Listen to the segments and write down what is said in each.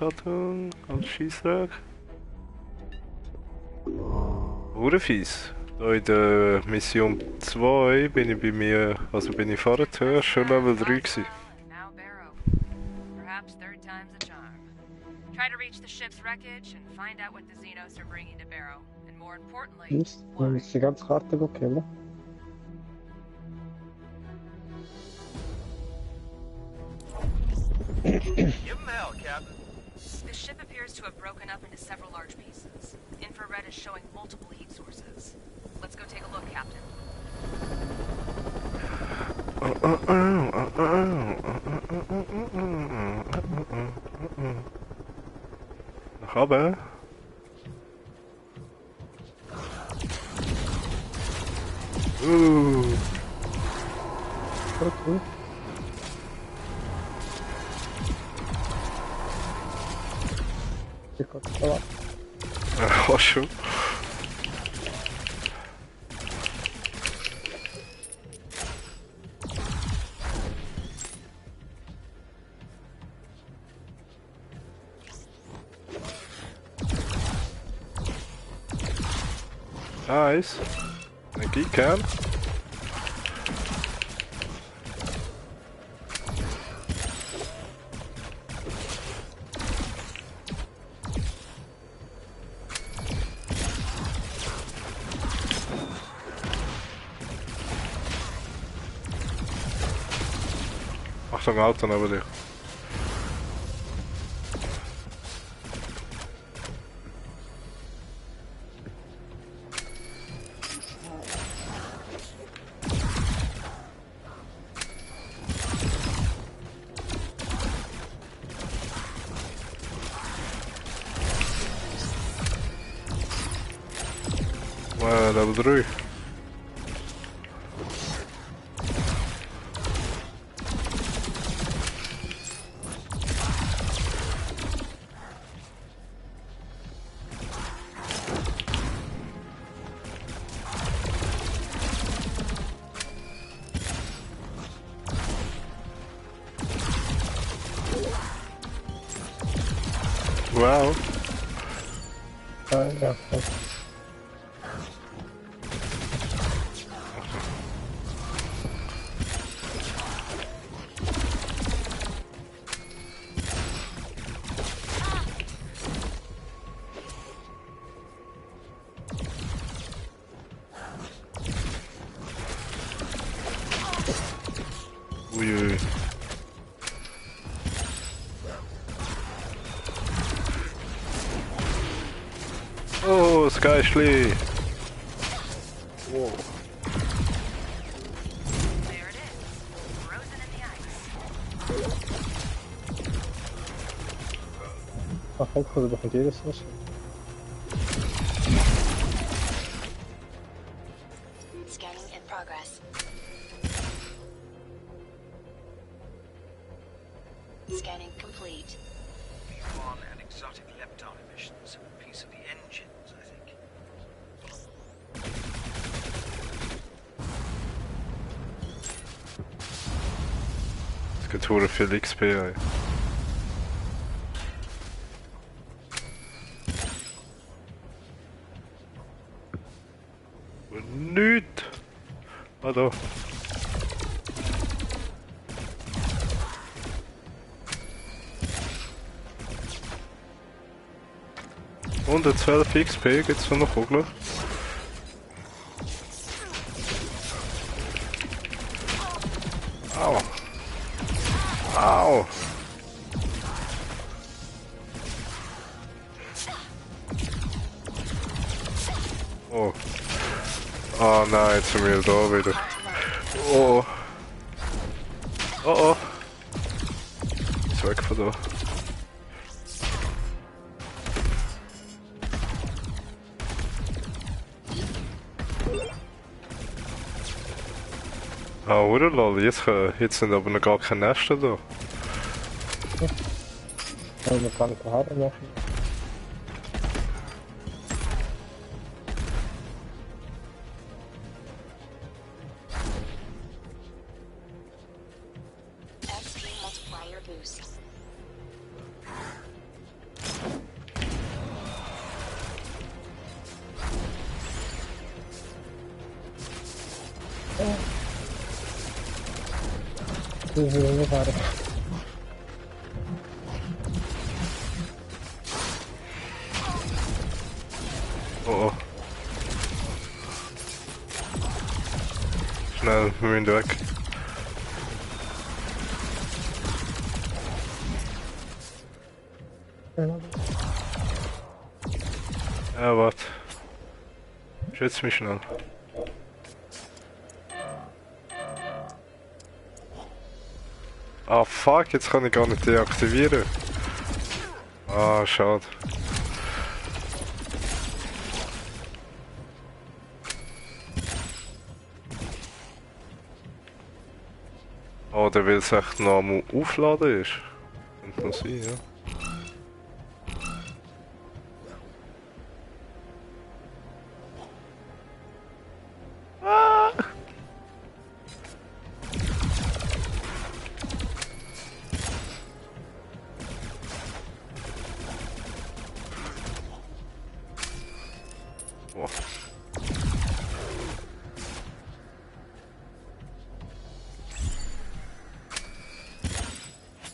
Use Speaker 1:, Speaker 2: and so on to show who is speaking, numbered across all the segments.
Speaker 1: Ausstattung, alles Scheissdreck. Urfies. Da in der Mission 2 bin ich bei mir, also bin ich vorher schon Level 3 gewesen.
Speaker 2: Now Barrow. Perhaps third time's a charm. Try to reach the ship's wreckage and find out what the Xenos are bringing to Barrow. And more importantly,
Speaker 3: Man muss die ganze Karte killen.
Speaker 4: Give him hell, Captain.
Speaker 2: the ship appears to have broken up into several large pieces. Infrared is showing multiple heat sources. Let's go take a look, Captain.
Speaker 1: Aber
Speaker 3: Okay. Ich guck, aber
Speaker 1: auch schon. Nice. Energiekern. Achtung, Auto neben dir. Level 3. Wow.
Speaker 3: ja.
Speaker 1: Uiui. Oh, Skyschli. Wow.
Speaker 2: There it is. Frozen in the ice.
Speaker 3: Ach, ik wil nog een keer eens was.
Speaker 5: Scanning in progress. Scanning complete.
Speaker 4: P1 and exotic lepton emissions. A piece of the engines, I think.
Speaker 1: Es gibt hure viel XP. Ey. Nicht. Ah da. Und 12 XP gibt's von der Kugel. Au. Au. Oh. Oh nein, jetzt sind wir da wieder. Oh. Oh oh. Ist weg von da. Ah, oder lol, jetzt sind aber noch gar keine Nester da.
Speaker 3: Man kann het harder machen.
Speaker 5: XP multiplier boost.
Speaker 3: Das will ich nicht fahren.
Speaker 1: Oh oh. Schnell, wir müssen weg. Ja, warte. Schütz mich schnell. Ah fuck, jetzt kann ich gar nicht deaktivieren. Ah, schade. Oder weil es echt noch am Aufladen ist. Könnte noch sein, ja. Boah.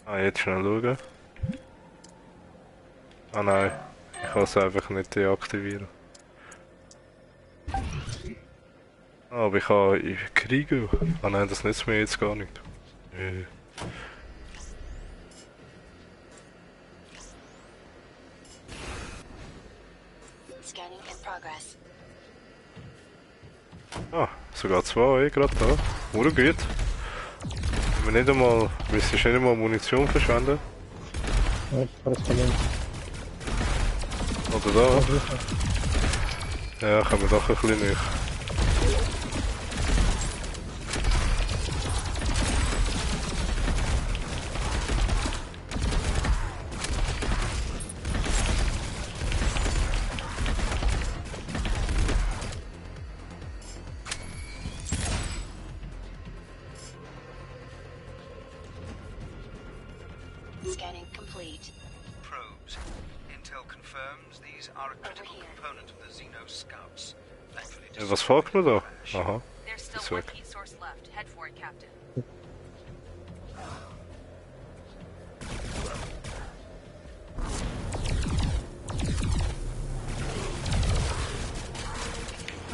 Speaker 1: Ah, jetzt schnell schauen. Ah nein, ich kann es einfach nicht deaktivieren. Ah, aber ich kann kriegen. Ah nein, das nützt mir jetzt gar nicht.
Speaker 5: Scanning in progress.
Speaker 1: Ah, sogar zwei, gerade da. Oder geht. Wir nicht einmal, müsstest nicht einmal Munition verschwenden.
Speaker 3: Ja, ich fahre jetzt mal
Speaker 1: Oder da. Ja, kommen wir doch ein bisschen näher.
Speaker 5: Scanning complete.
Speaker 4: Probes. Intel confirms these are a critical component of the Xeno scouts. Thankfully,
Speaker 1: Ja, was folgt mir da? Aha.
Speaker 2: There's still
Speaker 1: It's
Speaker 2: one
Speaker 1: okay.
Speaker 2: heat source left. Head for it, Captain.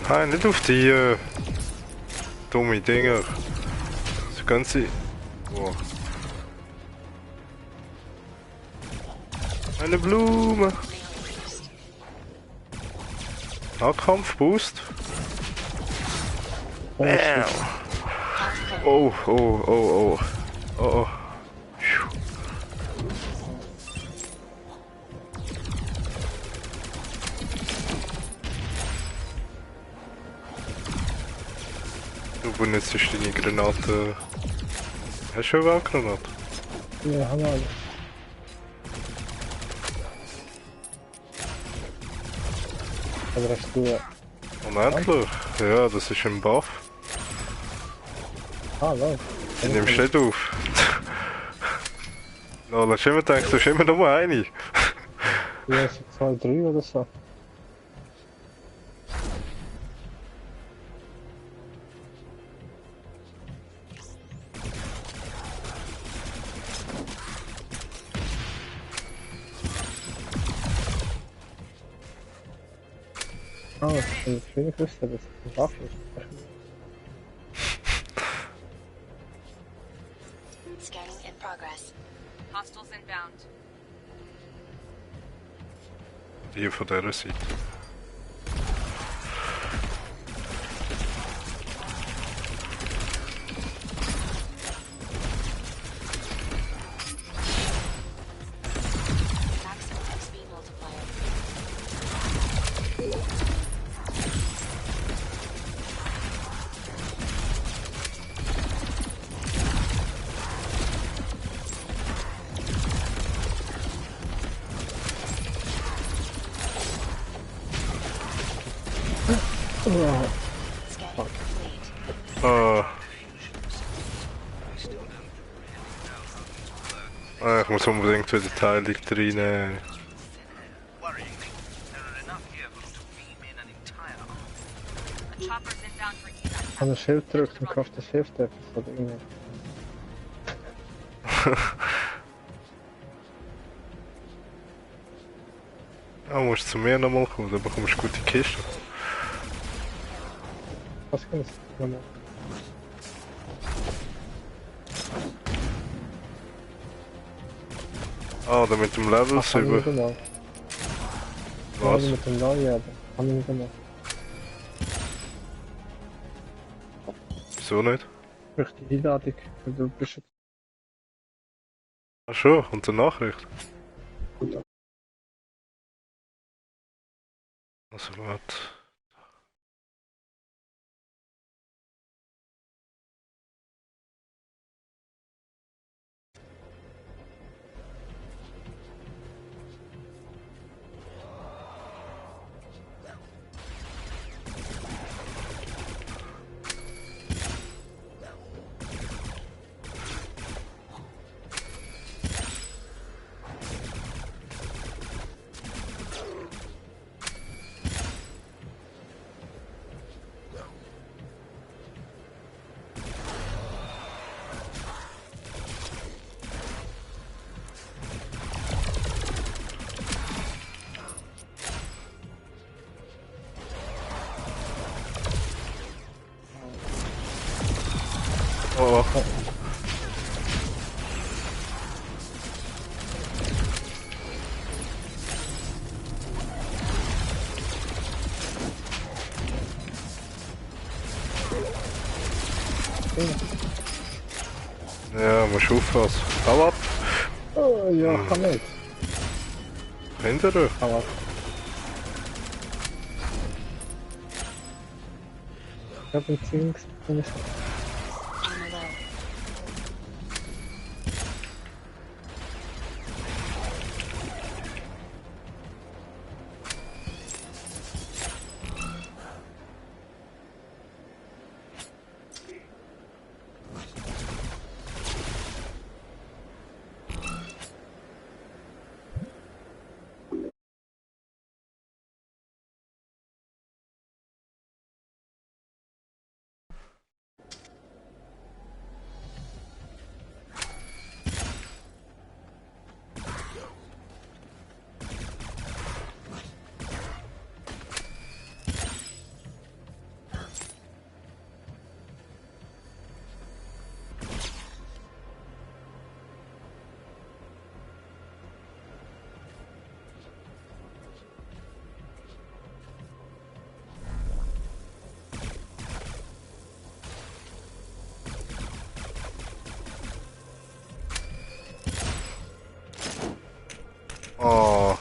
Speaker 1: Nein, nicht auf die dumme Dinger. Das ganze. Boah. Eine Blume. Nahkampfboost. Bam. Oh, oh, oh, oh. Oh, oh. Phew. Du benutzt deine Granate. Hast du schon eine Granate?
Speaker 3: Ja, haben wir alles. Also hast du...
Speaker 1: Unendlich? Ja, das ist ein Buff.
Speaker 3: Ah, nein.
Speaker 1: Ich nimmst nicht auf. No, lass immer denken, du hast immer nur eine.
Speaker 3: Ja, es sind 2, 3 oder so. Ah, das ist eine schöne Küste, das ist ein Waffe.
Speaker 5: Scanning in progress.
Speaker 2: Hostiles inbound.
Speaker 1: Hier von dieser Seite.
Speaker 5: Maximum XP multiplier.
Speaker 3: Oh,
Speaker 5: Scanning complete.
Speaker 1: Ich muss unbedingt wieder Teilung reinnehmen.
Speaker 4: Worryingly, there are enough here for them to beam in an entire army.
Speaker 2: A chopper's inbound for evac.
Speaker 3: ich habe ein Schild gedrückt und kauft das Schild etwas oder irgendwie.
Speaker 1: Ah, musst zu mir nochmal kommen, dann bekommst du gute Kiste.
Speaker 3: Was kann ich nochmal?
Speaker 1: Ah, da mit dem Level
Speaker 3: Ach, kann ich
Speaker 1: 7.
Speaker 3: nicht gemacht.
Speaker 1: Was?
Speaker 3: Ja, mit dem Neuen, kann ich nicht gemacht.
Speaker 1: Wieso nicht?
Speaker 3: Durch die Einladung, weil du bist jetzt
Speaker 1: Ach schon, und eine Nachricht?
Speaker 3: gut.
Speaker 1: Also warte. Oh, ja, musst aufpassen. Hau ab!
Speaker 3: Oh, ja, kann nicht.
Speaker 1: Hinter dir!
Speaker 3: Aber ich hab ein Zinks.
Speaker 5: Ammo low.
Speaker 1: Oh,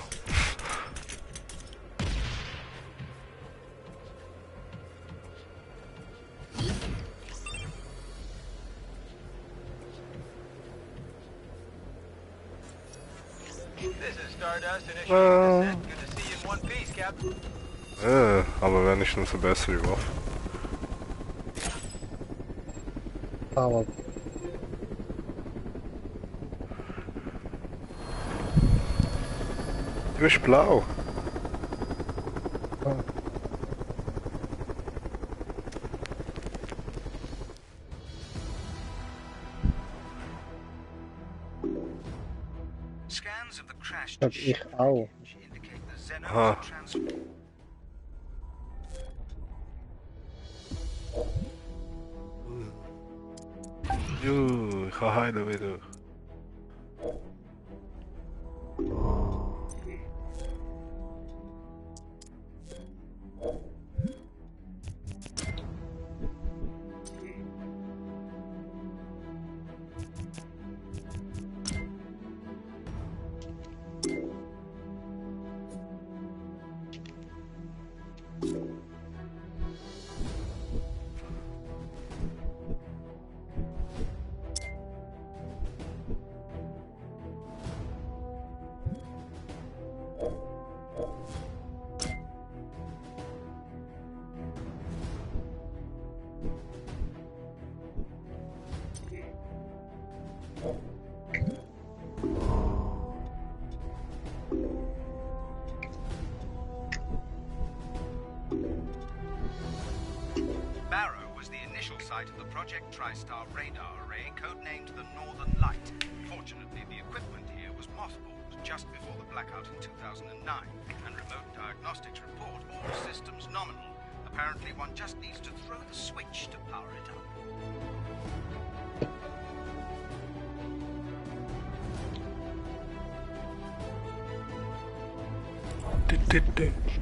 Speaker 6: This is Stardust Initiating
Speaker 1: Well.
Speaker 6: descent. Good to see you in one piece, Captain.
Speaker 1: aber wenigstens eine bessere Waffe.
Speaker 3: Aber
Speaker 1: Du bist blau.
Speaker 4: Scans of the crashed
Speaker 3: hab
Speaker 4: ship
Speaker 3: ich auch.
Speaker 4: wreckage indicate the Xenos
Speaker 1: Ah.
Speaker 4: are trans-
Speaker 1: Juh, ich kann heilen wieder.
Speaker 4: Barrow was the initial site of the Project TriStar radar array codenamed the Northern Light. Fortunately, the equipment here was mothballed just before the blackout in 2009, and remote diagnostics report all systems nominal. Apparently, one just needs to throw the switch to power it up.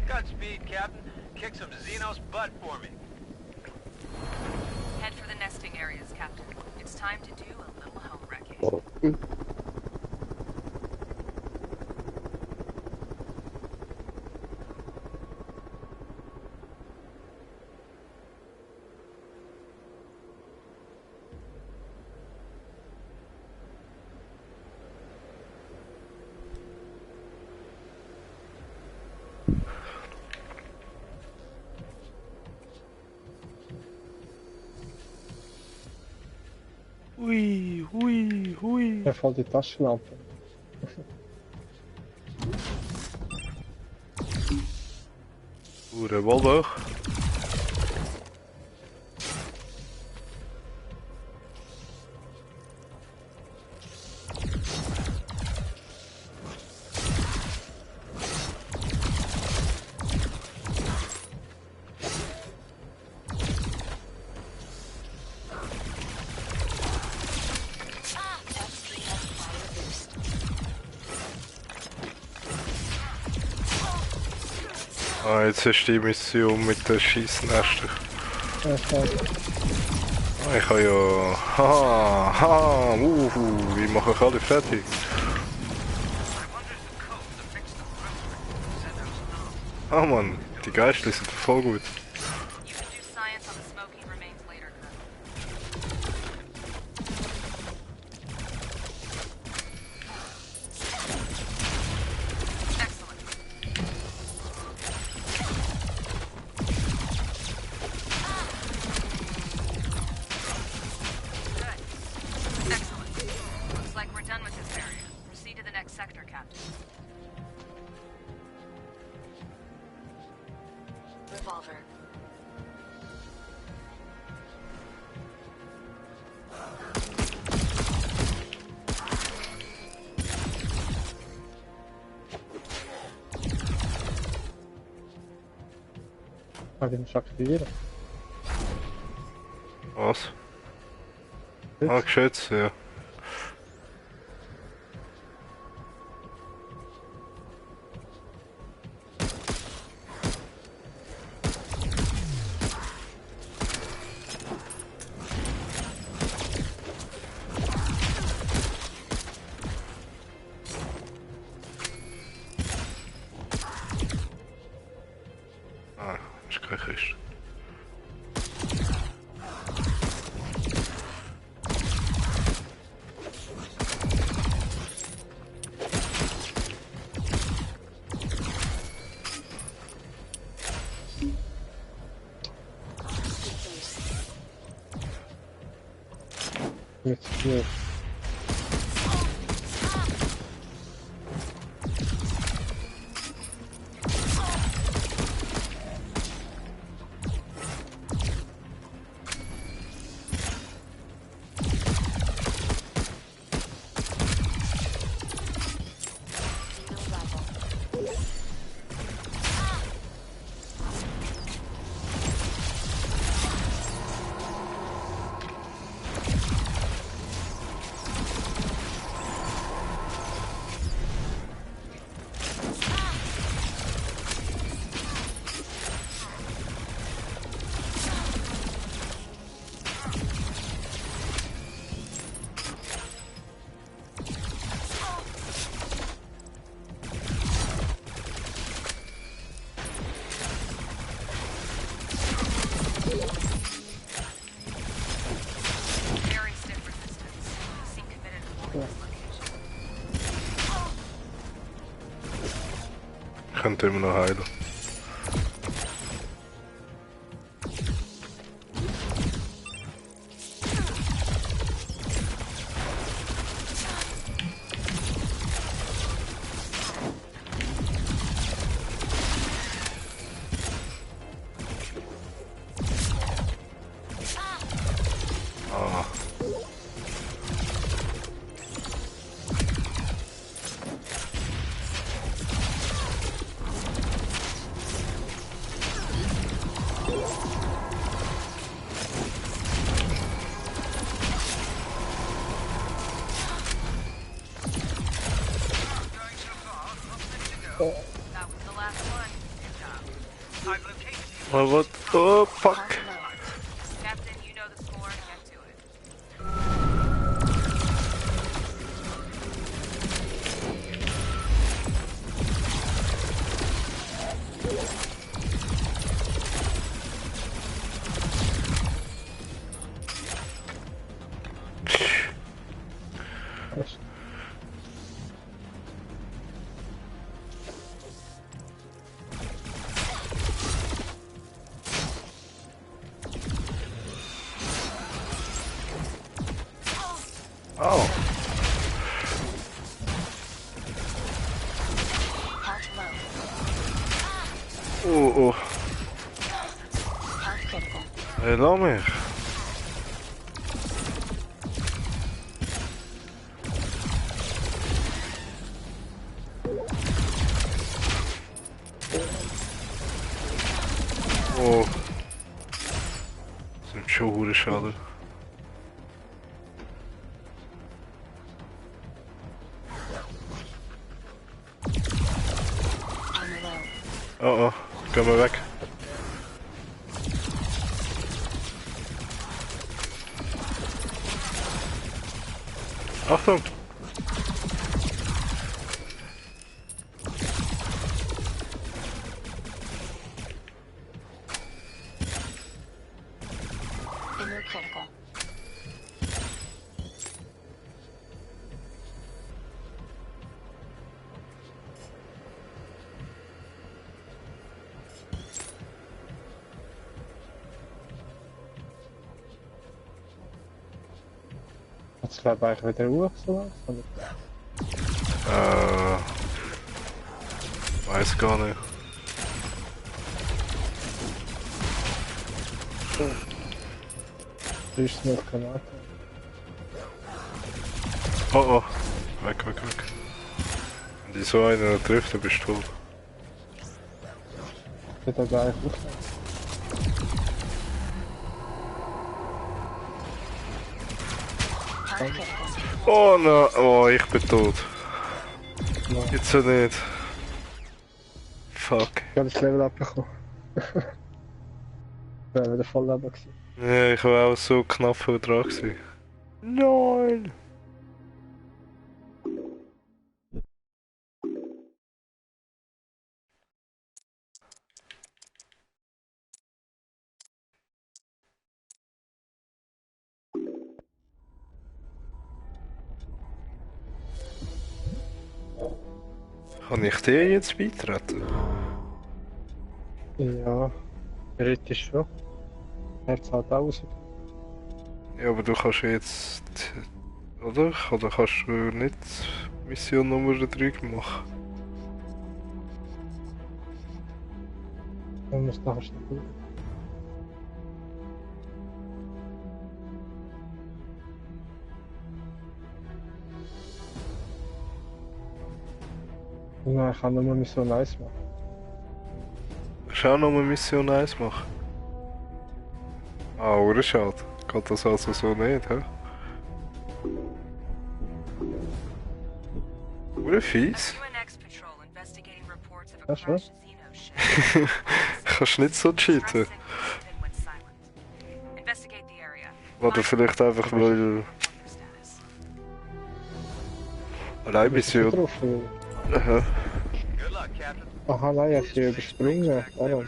Speaker 6: Godspeed, Captain. Kick some Xenos butt for me.
Speaker 2: Head for the nesting areas, Captain. It's time to do a little home wrecking.
Speaker 3: Oh.
Speaker 1: Hui, hui, hui.
Speaker 3: Er valt die Taschenlampe.
Speaker 1: Revolver.
Speaker 5: XP has fire boost.
Speaker 1: Ah, jetzt ist die Mission mit den Scheissnestern.
Speaker 3: Er valt.
Speaker 1: Ah, ich habe ja... Haha, wie mache ich alle fertig? Ah Mann, die Geister sind voll gut.
Speaker 2: You can do science on the smoking remains later, Colonel. Excellent. Good. Excellent. Looks like we're done with this area. Proceed to the next sector, Captain.
Speaker 5: Revolver.
Speaker 3: Ga ik hem activeren?
Speaker 1: Was?
Speaker 3: Dit?
Speaker 1: Ah, geschätzt, ja. Ah, ist kein Christ.
Speaker 3: Met 4.
Speaker 5: Xeno arrival.
Speaker 2: Very stiff resistance. Seem committed to holding this location.
Speaker 1: Ich könnte immer noch heilen. Ah.
Speaker 2: That was the last one. Good job.
Speaker 4: I've located him.
Speaker 1: Oh, what? Oh, fuck.
Speaker 5: Hard load.
Speaker 2: Captain, you know the score. Get to it.
Speaker 3: Yes.
Speaker 1: Oh.
Speaker 5: Health low.
Speaker 1: Oh, oh.
Speaker 5: Health critical.
Speaker 1: Hey, laat me. Oh. Dat is een show schade.
Speaker 5: On the low.
Speaker 1: Oh, oh. Kom maar weg. Achtung!
Speaker 5: Inner critical.
Speaker 3: Wat slaat eigenlijk weer de roer zo van
Speaker 1: Weiß gar nicht.
Speaker 3: de snel Granaten.
Speaker 1: Oh, oh. Weg, weg, weg. Wenn die so einer trifft, dann bist du tot.
Speaker 3: Zit dat daar goed zijn?
Speaker 5: Health critical.
Speaker 1: Oh, no. Oh, ich bin tot.
Speaker 3: Maar
Speaker 1: Jetzt so nicht. Fuck.
Speaker 3: ik heb het level abgegaan. We hebben de volle hebben gezien.
Speaker 1: Ja, ich war auch so knapp vor dran gewesen. Nein! Kann ich dir jetzt beitreten?
Speaker 3: Ja, theoretisch schon. Herz hat aus.
Speaker 1: Ja, aber du kannst jetzt... Oder? Oder kannst du nicht Mission Nummer 3 machen?
Speaker 3: Dan muss nachher schnell gut. Nou, ich kann nur Mission 1 machen.
Speaker 1: Schau noch mal Mission 1 machen. Ah, oder schade. Geht das also so nicht, hä? Oder fies?
Speaker 2: UNX patrol investigating reports of a
Speaker 3: That's right.
Speaker 2: crashed Xeno ship.
Speaker 1: Kannst nicht so cheaten.
Speaker 2: Strike signals have been went silent. Investigate the area.
Speaker 1: Oder vielleicht einfach weil...
Speaker 2: Status.
Speaker 1: Allein Mission...
Speaker 3: Getroffen.
Speaker 1: Aha.
Speaker 6: Good luck, Captain.
Speaker 3: Aha, nein, ich habe überspringen. Waarom?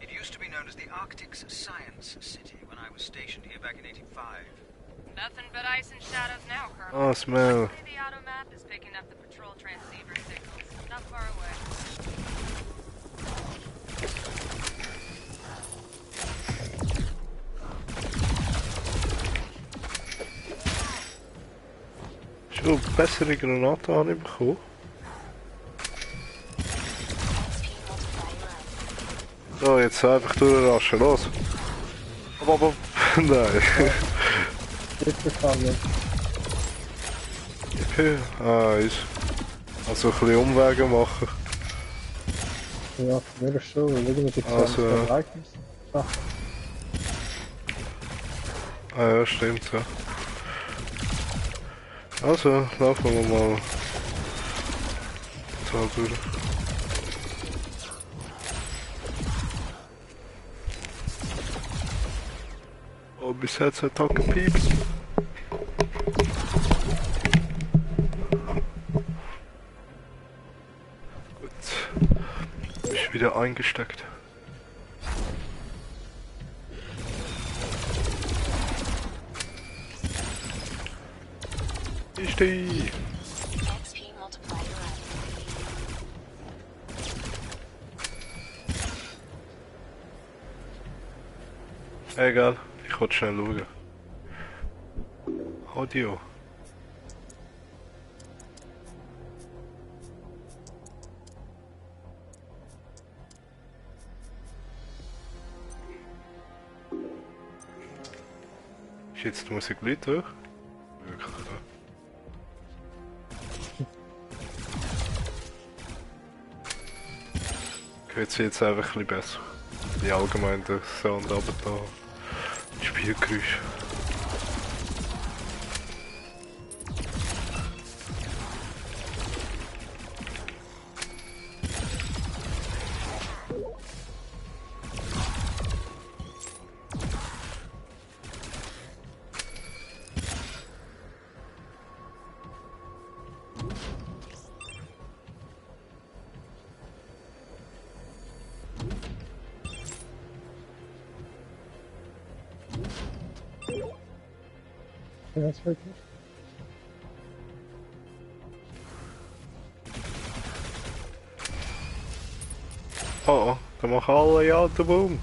Speaker 4: It used to be known as the Arctic's Science City when I was stationed here back in '85.
Speaker 2: Nothing but ice and shadows now, Colonel.
Speaker 1: Oh, smell.
Speaker 2: Luckily, the auto map is picking up the patrol transceiver signals. Not far away.
Speaker 1: Schon bessere Granaten habe ich bekommen.
Speaker 5: XP multiplier up.
Speaker 1: So, jetzt einfach durchraschen, los! Aber, nein.
Speaker 3: Dit gevangen.
Speaker 1: Okay. Ah, ist. Also ein bisschen Umwege machen.
Speaker 3: Ja, voor mij is zo. We liggen met die
Speaker 1: Also, ja.
Speaker 3: Ereignis. Ach,
Speaker 1: Ah ja, stimmt, ja. Also, laufen wir mal. Da durch. Oh, bis jetzt hat er gepiept. Gut. Ist wieder eingesteckt. Ich stehe.
Speaker 5: XP multiplier up.
Speaker 1: Egal, ich wollte schnell schauen. Audio. Ist jetzt die Musik lauter? Wirklich, ja. Hört sich jetzt einfach ein bisschen besser. Die allgemein der Sound, aber da die Spielgeräusche.
Speaker 3: Ja, das wirklich.
Speaker 1: Oh, dan mag alle ja de boom.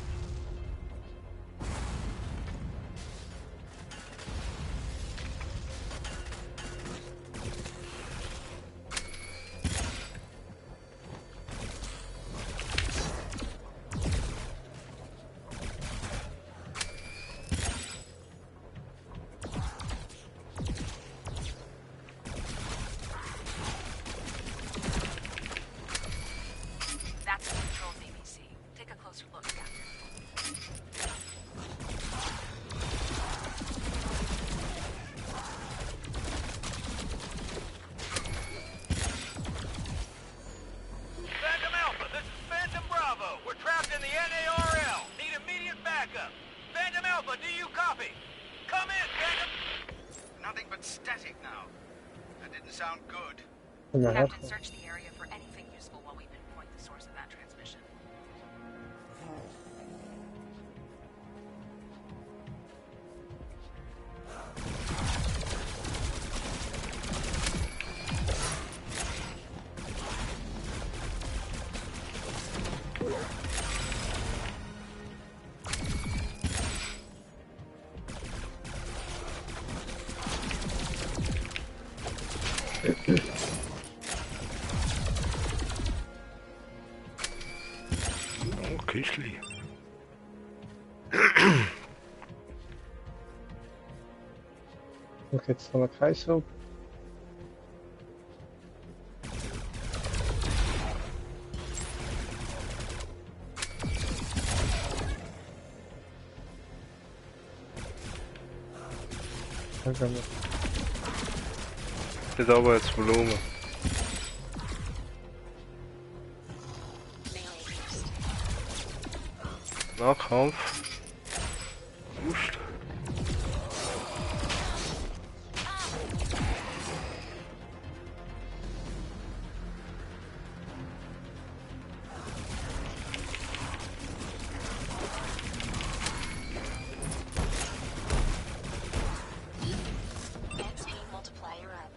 Speaker 2: That's the control ABC. Take a closer look, Captain.
Speaker 6: Phantom Alpha, this is Phantom Bravo. We're trapped in the NARL. Need immediate backup. Phantom Alpha, do you copy? Come in, Phantom.
Speaker 4: Nothing but static now. That didn't sound good.
Speaker 3: Ja,
Speaker 2: Captain, search the area for anything useful while we pinpoint the source of that transmission.
Speaker 1: Oh, Küchli.
Speaker 3: und jetzt noch ein Kreisraum. Dann können wir.
Speaker 1: Dit aber jetzt Volumen.
Speaker 5: Melee boost.
Speaker 1: Nahkampf. Boost.
Speaker 5: XP multiplier up.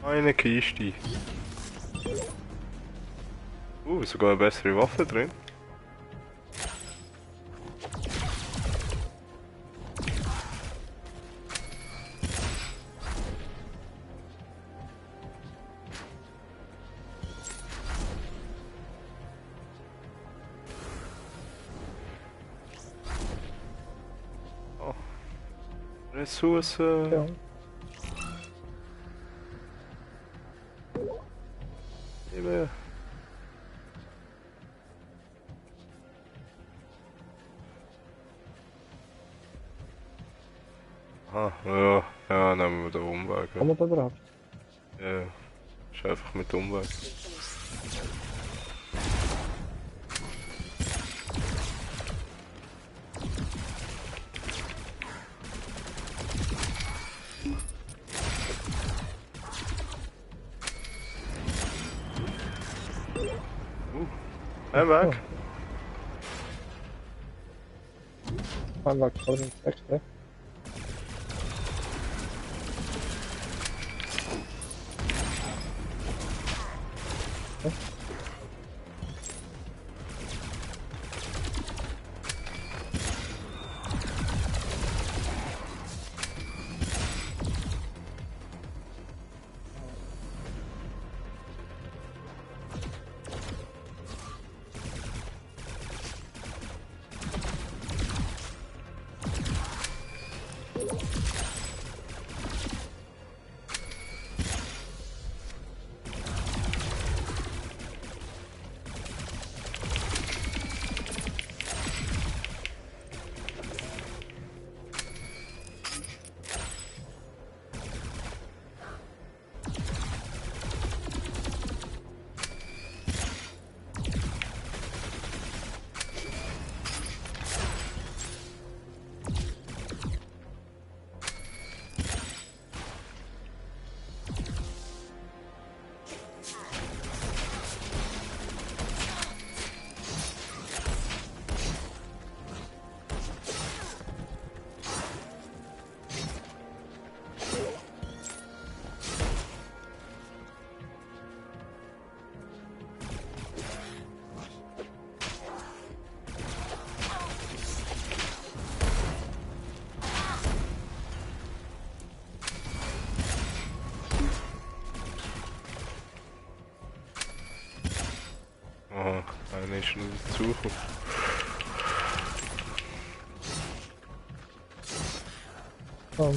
Speaker 1: Eine Kiste. Sogar eine bessere Waffe drin. Oh. Ressourcen.
Speaker 3: Ja.
Speaker 1: Nehmen. Ah, ja, Ja, nehmen wir den Umweg.
Speaker 3: Kann man da drauf?
Speaker 1: Ja, ist einfach mit Umweg. Ein Weg.
Speaker 3: Anlag vor dem Text, ne?
Speaker 1: Aha, eine ist schon zu.
Speaker 5: Health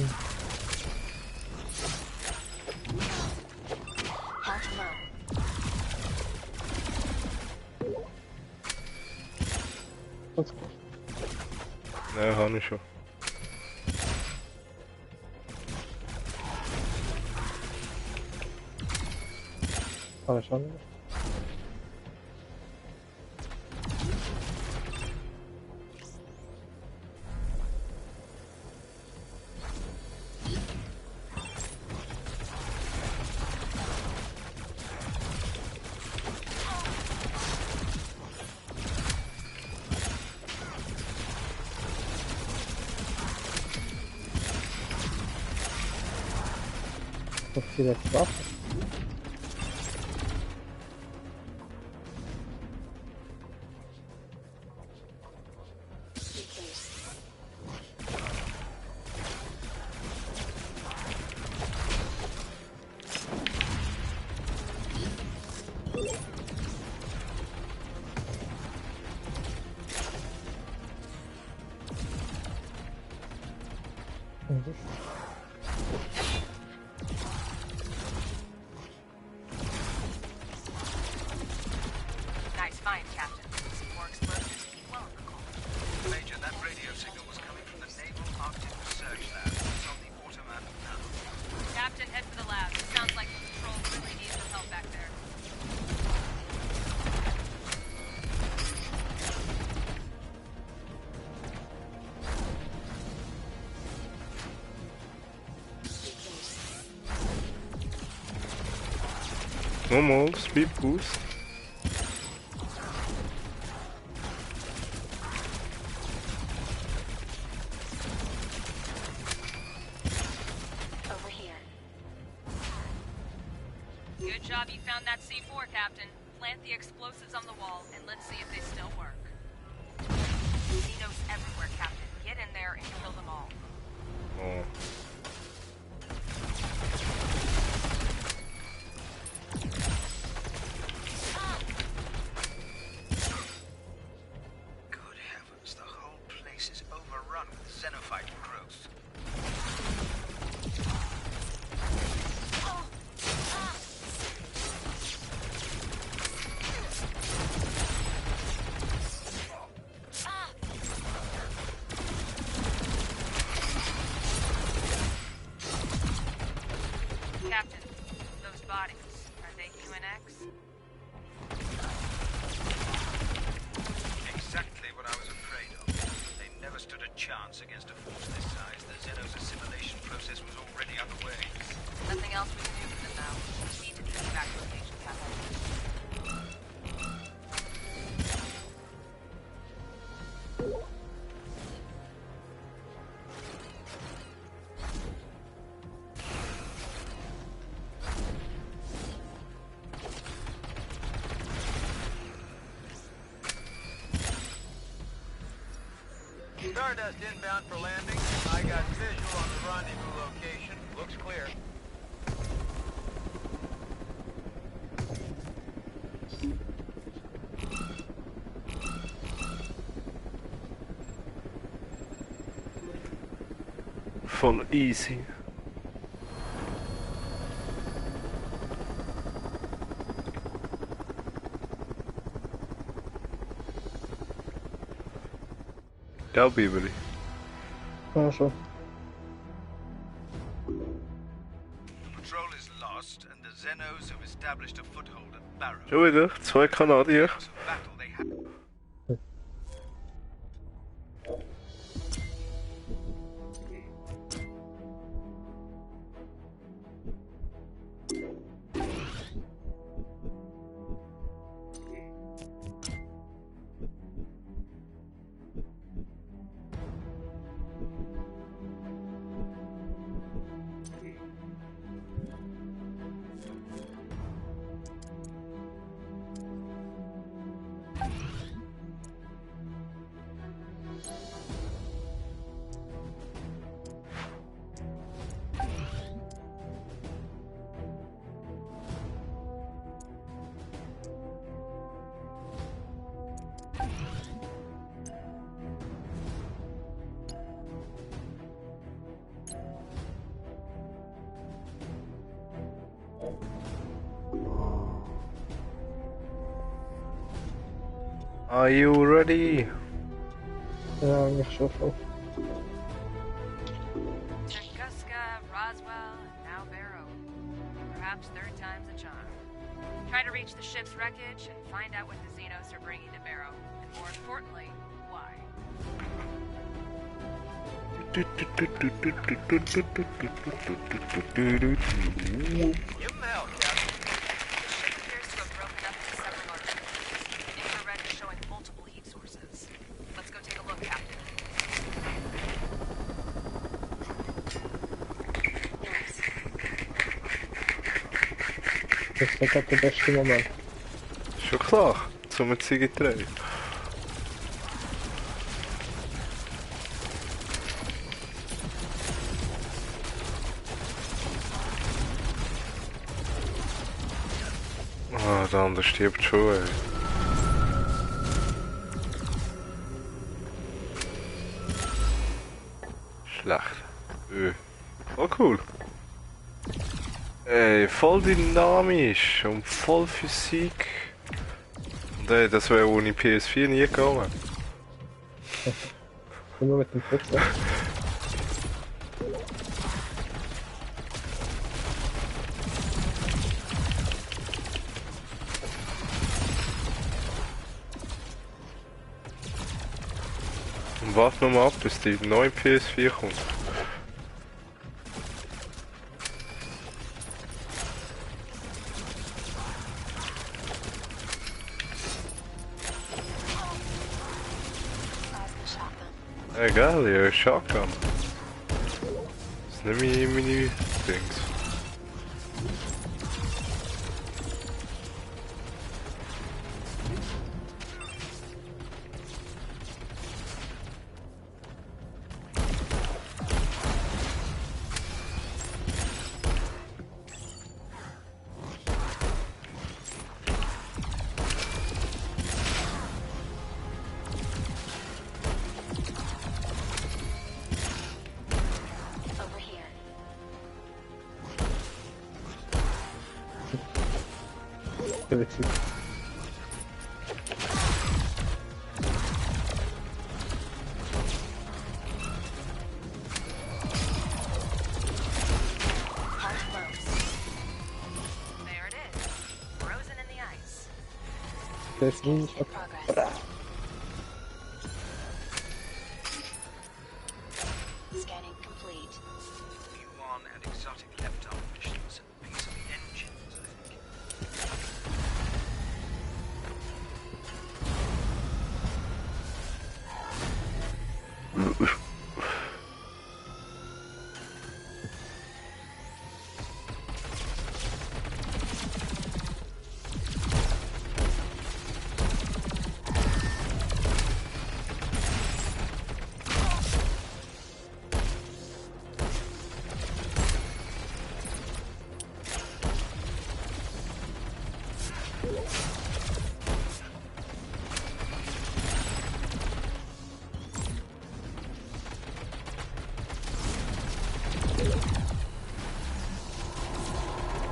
Speaker 5: low.
Speaker 3: Ganz gut.
Speaker 1: Ja, habe ich schon.
Speaker 3: Kann ich schon. So viel jetzt drauf.
Speaker 2: Nice find, Captain. Some more explosives to keep well in the cold.
Speaker 4: Major, that radio signal was coming from the Naval Arctic Research Lab. It's on the automat now.
Speaker 2: Captain, head for the lab. It sounds like the patrol really needs some help back there.
Speaker 1: Normal, speed boost.
Speaker 5: Over here.
Speaker 2: Good job you found that C4, Captain. Plant the explosives on the wall, and let's see if they still work. Xenos everywhere, Captain. Get in there and kill them all.
Speaker 1: Oh.
Speaker 4: Good heavens, the whole place is overrun with xenophyte growth.
Speaker 6: Stardust inbound for landing. I got visual on the rendezvous location. Looks clear.
Speaker 1: Voll easy. Ja, Bibeli.
Speaker 3: Ja, schon.
Speaker 4: Patrol is lost, and the Xenos have established a foothold at Barrow.
Speaker 1: Schon wieder? 2 Kanadier.
Speaker 4: So battle they have.
Speaker 1: Are you ready?
Speaker 3: Ja, eigentlich schon voll.
Speaker 2: Tunguska, Roswell, and now Barrow. Perhaps third time's a charm. Try to reach the ship's wreckage and find out what the Xenos are bringing to Barrow. And more importantly, why.
Speaker 6: Give him hell, Captain.
Speaker 2: The ship appears to have broken up into several large pieces. Infrared is showing multiple heat sources. Let's go take a look, Captain.
Speaker 3: Das ist gerade der beste Moment.
Speaker 1: Schon klar, zum Ziege 3. Ah, der andere stirbt schon, ey. Schlecht. Oh cool. Ey, voll dynamisch und voll Physik. Und ey, das wäre ohne PS4 nie gegangen.
Speaker 3: Nur mit dem Putzer.
Speaker 1: Und warte noch mal ab, bis die neue PS4 kommt.
Speaker 5: Plasma shotgun.
Speaker 1: Egal, ja, Shotgun. Das ist nicht meine Dings.
Speaker 5: Over here.
Speaker 3: Witzig.
Speaker 5: Hard close.
Speaker 2: There it is. Frozen in the ice.
Speaker 3: Der ist nie
Speaker 5: In progress. Scanning complete.
Speaker 4: B1 and exotic left-arm missions. Piece of the engines, I think.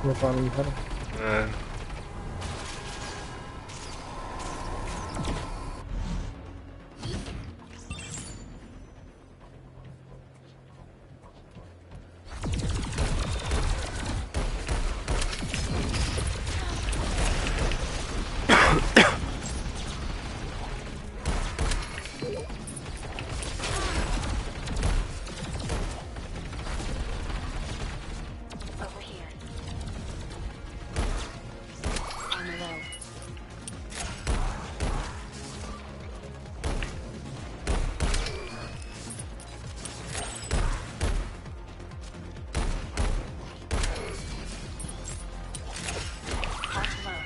Speaker 3: Wir fahren nicht her.
Speaker 5: Over here. Armor low. Heart low.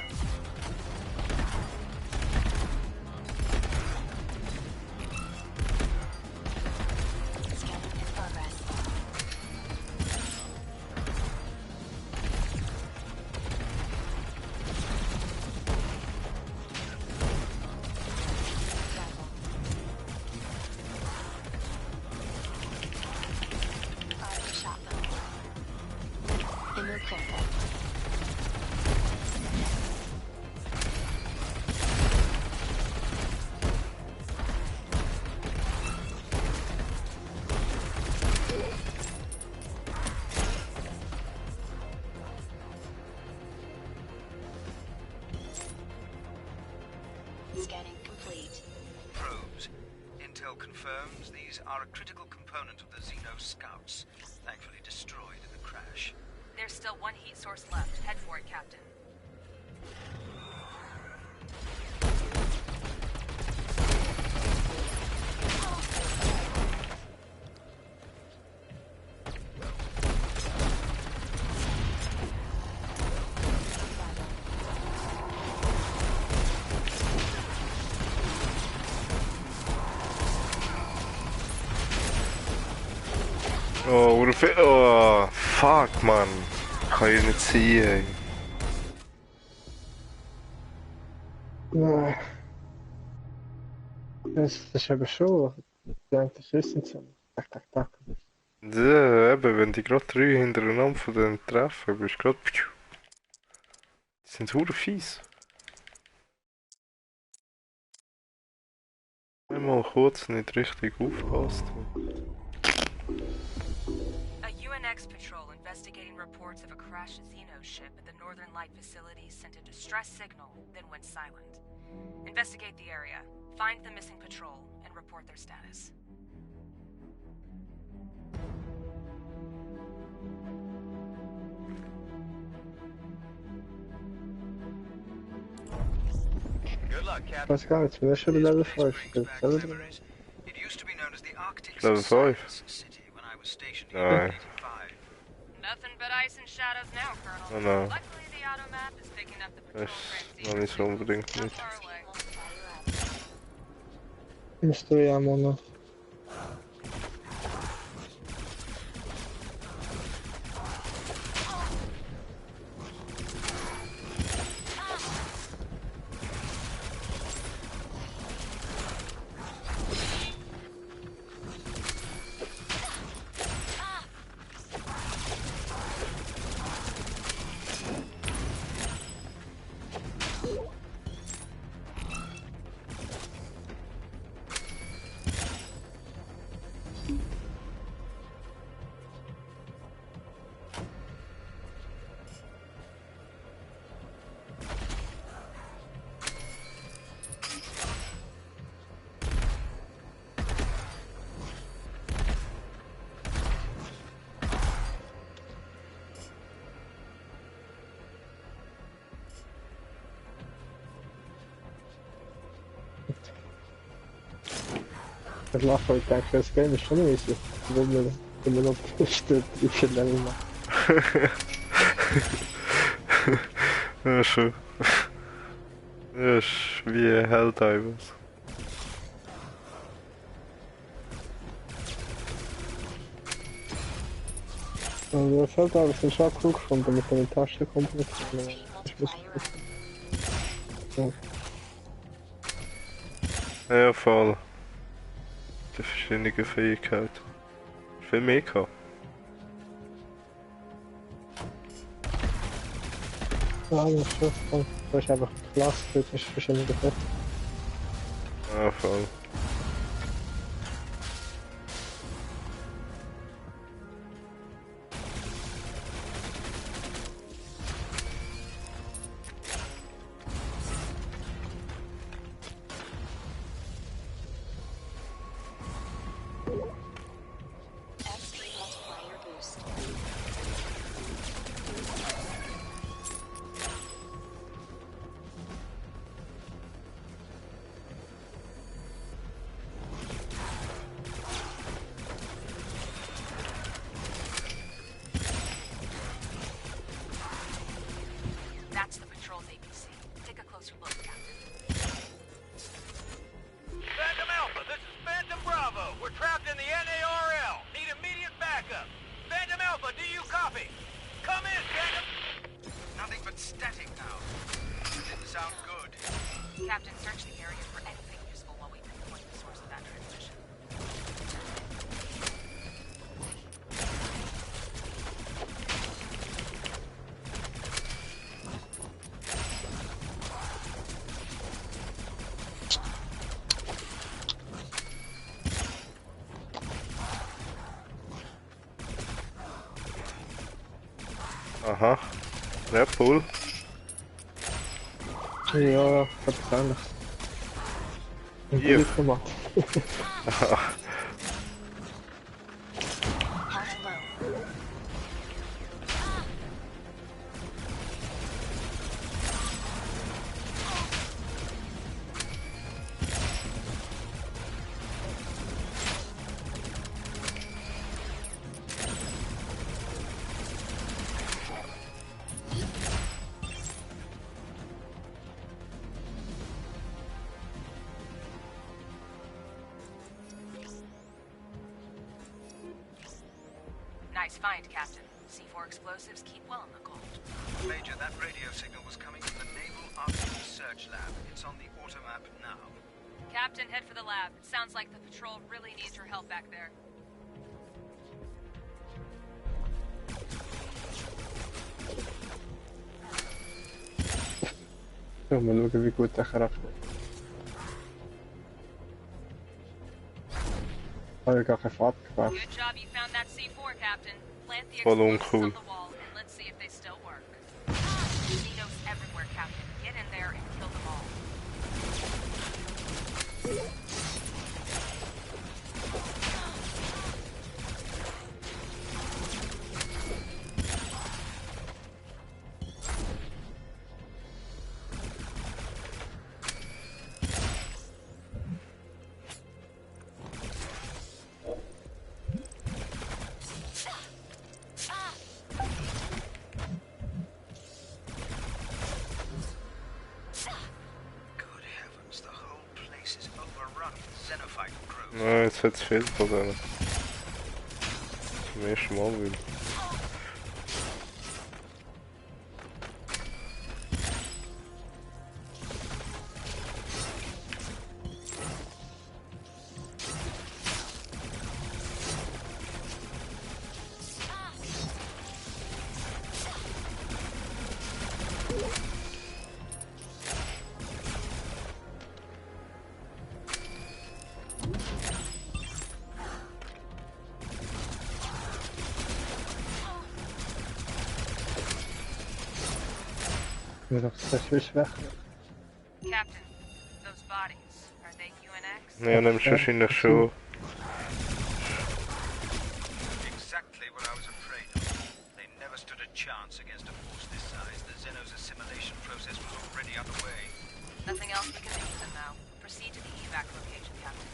Speaker 5: Scanning in progress. Rifle. Already shot them. Inner critical. Scanning complete.
Speaker 4: Probes. Intel confirms these are a critical component of the Xeno scouts, thankfully destroyed in the crash.
Speaker 2: There's still one heat source left. Head for it, Captain.
Speaker 1: Oh, what if it... Oh, fuck, man. Kan ju inte se, ey.
Speaker 3: Nej. Das ist eben schon. Der eigentlich wissen zu. Tak, tak, tak.
Speaker 1: Ja, eben, wenn die gerade 3 hintereinander von denen treffen, bist du gerade... Die sind hure fies. Einmal kurz nicht richtig aufgepasst.
Speaker 2: A UNX patrol investigating reports of a crashed Xeno ship at the Northern Light facility sent a distress signal, then went silent. Investigate the area, find the missing patrol, and report their status.
Speaker 6: Good luck,
Speaker 3: Ich
Speaker 6: Captain.
Speaker 3: weiß gar nicht, wer schon Level 5 spielt. Level 3.
Speaker 4: It used to be known as the Arctic
Speaker 1: Level 5.
Speaker 4: Science City when I was stationed
Speaker 1: No.
Speaker 4: in 1985.
Speaker 2: Nothing but ice and shadows now, Colonel.
Speaker 1: Oh, no.
Speaker 2: Luckily, the auto map is picking up the patrol
Speaker 1: Das ist noch nicht so unbedingt
Speaker 2: Not
Speaker 1: nicht.
Speaker 2: far away.
Speaker 3: Mystery Ammo noch. Ich lache, weil ich denke, das Game ist schon easy. Wenn wir noch bestimmt 3 Level machen.
Speaker 1: Ja, schon. Ja, ist wie Helldivers.
Speaker 3: Also das hat aber schon cool gefunden mit den Tastenkombinationen. Ich muss ja.
Speaker 1: Ja, voll. Die verschiedenen Fähigkeiten. Viel mehr gehabt.
Speaker 3: Ja, das ist schon voll. Du hast einfach gelassen, du hast wahrscheinlich gehört.
Speaker 1: Ja, voll.
Speaker 5: XP multiplier boost.
Speaker 2: That's the patrol's APC. Take a closer look, Captain.
Speaker 6: Phantom Alpha, this is Phantom Bravo. We're trapped in the NARL. Need immediate backup. Phantom Alpha, do you copy? Come in, Phantom.
Speaker 4: Nothing but static now. Didn't sound good.
Speaker 2: Captain, search the area for anything useful while we pinpoint the source of that transmission.
Speaker 1: Aha. Ja, cool.
Speaker 3: Ja, wahrscheinlich. Ein
Speaker 1: Ja.
Speaker 3: Diplomat.
Speaker 5: Health low.
Speaker 2: Nice find, Captain. C4 explosives keep well in the cold.
Speaker 4: Major, that radio signal was coming from the Naval Arctic Research Lab. It's on the automap now.
Speaker 2: Captain, head for the lab. It sounds like the patrol really needs your help back there.
Speaker 3: Ja, mal schauen, wie gut der Charakter ist. Habe ich gar keine Fahrt gemacht.
Speaker 2: Good job you found that C4, Captain. Plant the
Speaker 1: Voll
Speaker 2: explosives
Speaker 1: uncool.
Speaker 2: on the wall, and let's see if they still work. Xenos everywhere, Captain. Get in there and kill them all.
Speaker 4: Good heavens, the whole place is overrun with xenophyte growth.
Speaker 1: Ja, jetzt wird's viel von denen. Zum ersten Mal wieder.
Speaker 3: Ja, das ist weg.
Speaker 2: Captain, those bodies, are they UNX?
Speaker 1: Ja, nimmst du wahrscheinlich schon.
Speaker 4: Exactly what I was afraid of. They never stood a chance against a force this size. The Xenos assimilation process was already underway.
Speaker 2: Nothing else we can do with them now. Proceed to the evac location, Captain.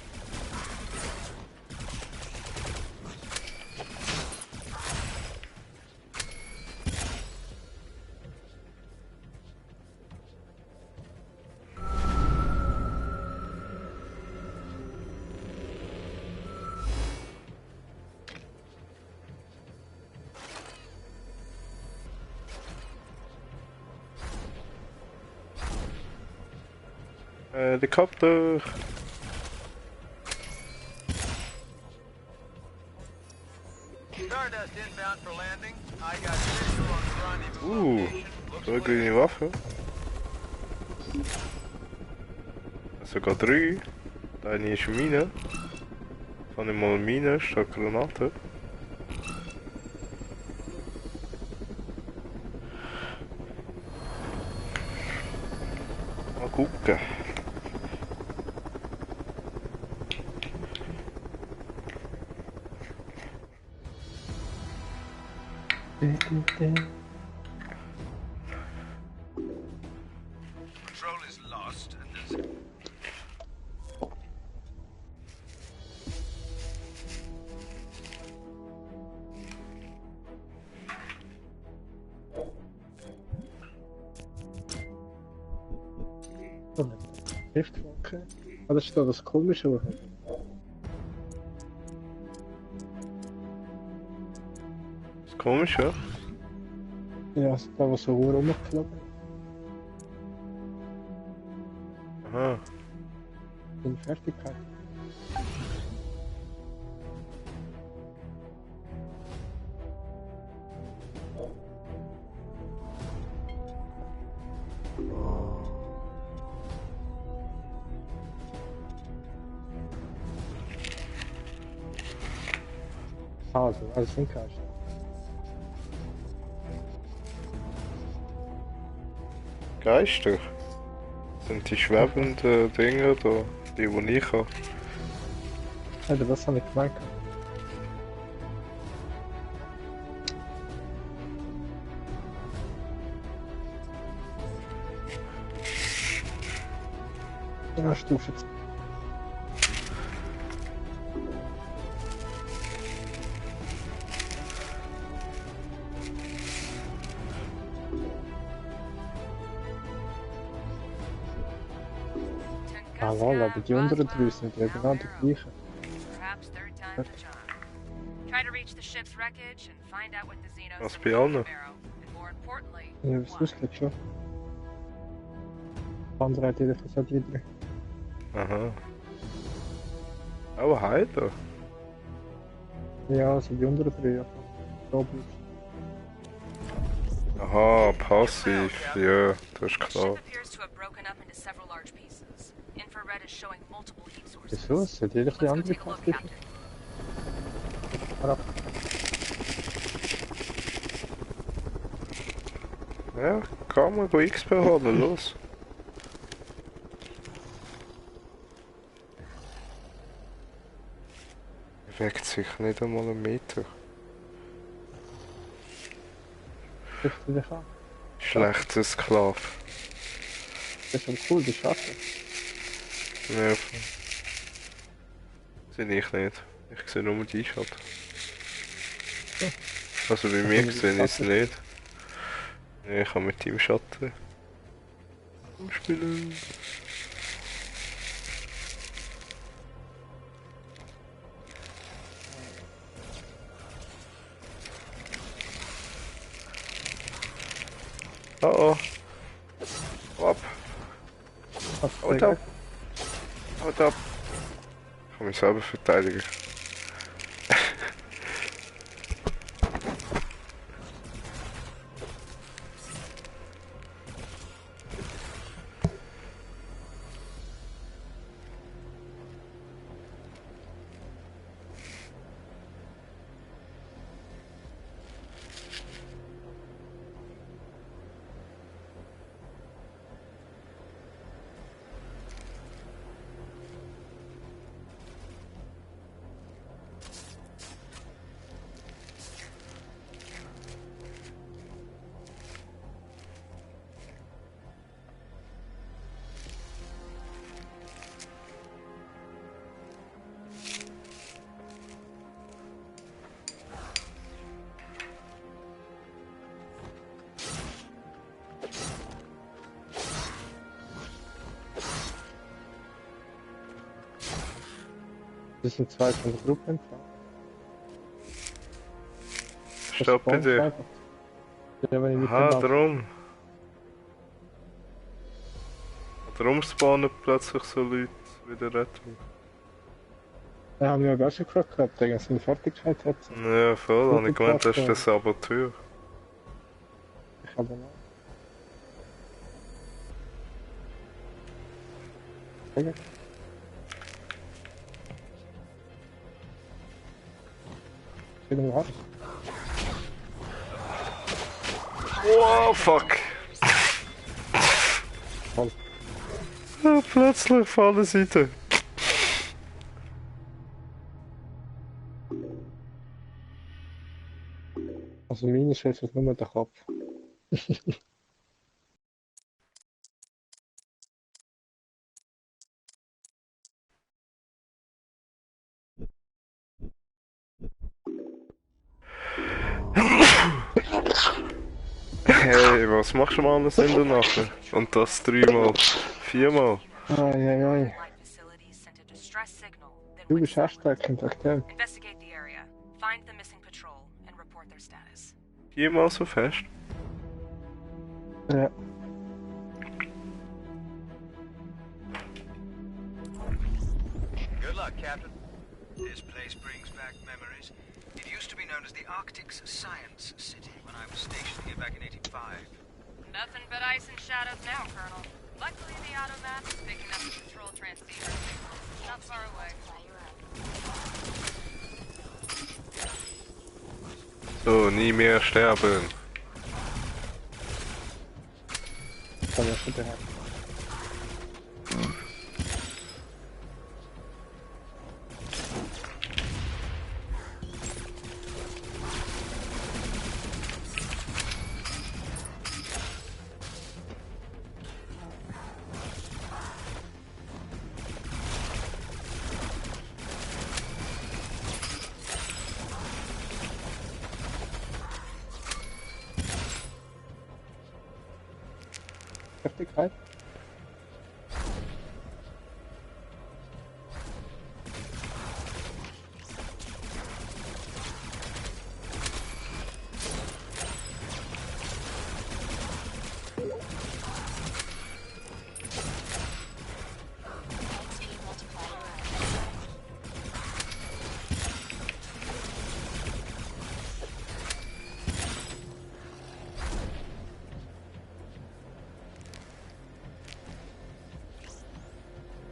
Speaker 1: Helikopter.
Speaker 6: Stardust inbound for landing. I got visual on the rendezvous location. Looks
Speaker 1: So eine
Speaker 6: clear.
Speaker 1: grüne Waffe. Sogar 3. Der eine ist Mine. Jetzt habe ich mal Mine statt Granate. Mal gucken.
Speaker 4: Control is lost, and there's
Speaker 3: Giftwolke. Ah, das ist da das Komische, was hat.
Speaker 1: Ist komisch, ja?
Speaker 3: Ja, also da was so rumgeflogen.
Speaker 1: Aha.
Speaker 3: In Fertigkeit. Also, alles in Kasten.
Speaker 1: Geister? Sind die schwebenden Dinger da? Die ich habe?
Speaker 3: Alter, das habe ich gemeint. Ja, Stufe 2. Ah, lol, aber die unteren drei sind ja genau die gleichen.
Speaker 2: Perhaps third time's the charm. Try to reach the ship's wreckage and find out what the Xenos
Speaker 1: Was
Speaker 2: are
Speaker 1: bei
Speaker 2: bringing to
Speaker 1: allen?
Speaker 2: Barrow. And more importantly,
Speaker 3: Ja, das
Speaker 2: why.
Speaker 3: wusste ich schon. Der andere hat jedenfalls auch die drei.
Speaker 1: Aha. Oh, Heiler.
Speaker 3: Ja, also die unteren drei, ja. Doppelt.
Speaker 1: Aha, passiv. Ja, das ist
Speaker 2: The
Speaker 1: klar.
Speaker 2: ship appears to have broken up into several large pieces. Infrared is showing multiple heat sources.
Speaker 3: Wieso? Es hat jeder
Speaker 2: Let's
Speaker 3: die
Speaker 2: go
Speaker 3: andere
Speaker 2: take a look,
Speaker 3: Karte.
Speaker 2: Captain.
Speaker 1: Ja, kann man go XP holen, los. Bewegt sich nicht einmal einen Meter.
Speaker 3: Richte dich an.
Speaker 1: Schlechter Sklave.
Speaker 3: Das ist schon cool, die schaffen.
Speaker 1: Ja, sehe ich nicht. Ich sehe nur die Schatten. Also bei mir sehe ich es nicht. Ja, ich kann mit ihm Schatten spielen. Oh oh. Ab. Haut ab. Haut ab. Ich kann mich selber verteidigen.
Speaker 3: Das sind zwei von der Gruppe entfernt.
Speaker 1: Stopp bitte.
Speaker 3: Ja, wenn ich mit
Speaker 1: Aha,
Speaker 3: dem Auto-
Speaker 1: darum. Darum spawnen plötzlich so Leute wie der Rettung.
Speaker 3: Da haben wir ja auch schon gefragt gehabt, wegen seiner Fertigkeit hat sie.
Speaker 1: Ja, voll, habe ich gemeint, das ist der
Speaker 3: Ich
Speaker 1: Saboteur.
Speaker 3: habe noch. Sagen. Wieder mal ab.
Speaker 1: Oh, fuck!
Speaker 3: Voll.
Speaker 1: Ja, plötzlich von der Seite.
Speaker 3: Also meine Chef ist nur der Kopf.
Speaker 1: Hey, was machst du mal alles in der Nacht? Und das 3-mal, 4-mal.
Speaker 3: Ai.
Speaker 2: Light facilities sent a distress signal that
Speaker 3: Du
Speaker 2: went
Speaker 3: bist echt
Speaker 2: silent.
Speaker 3: ein Akteur.
Speaker 2: Investigate the area, find the missing patrol, and report their status.
Speaker 1: 4-mal so fest?
Speaker 3: Ja.
Speaker 6: Good luck, Captain.
Speaker 4: This place brings back memories. It used to be known as the Arctic's Science City when I was stationed here back in '85.
Speaker 2: Nothing but ice and shadows now, Colonel. Luckily, the automap is picking up the patrol transceiver signal. Not far away.
Speaker 1: So, nie mehr sterben.
Speaker 3: Kann ja schon der. Fertigkeit?
Speaker 5: XP multiplier up.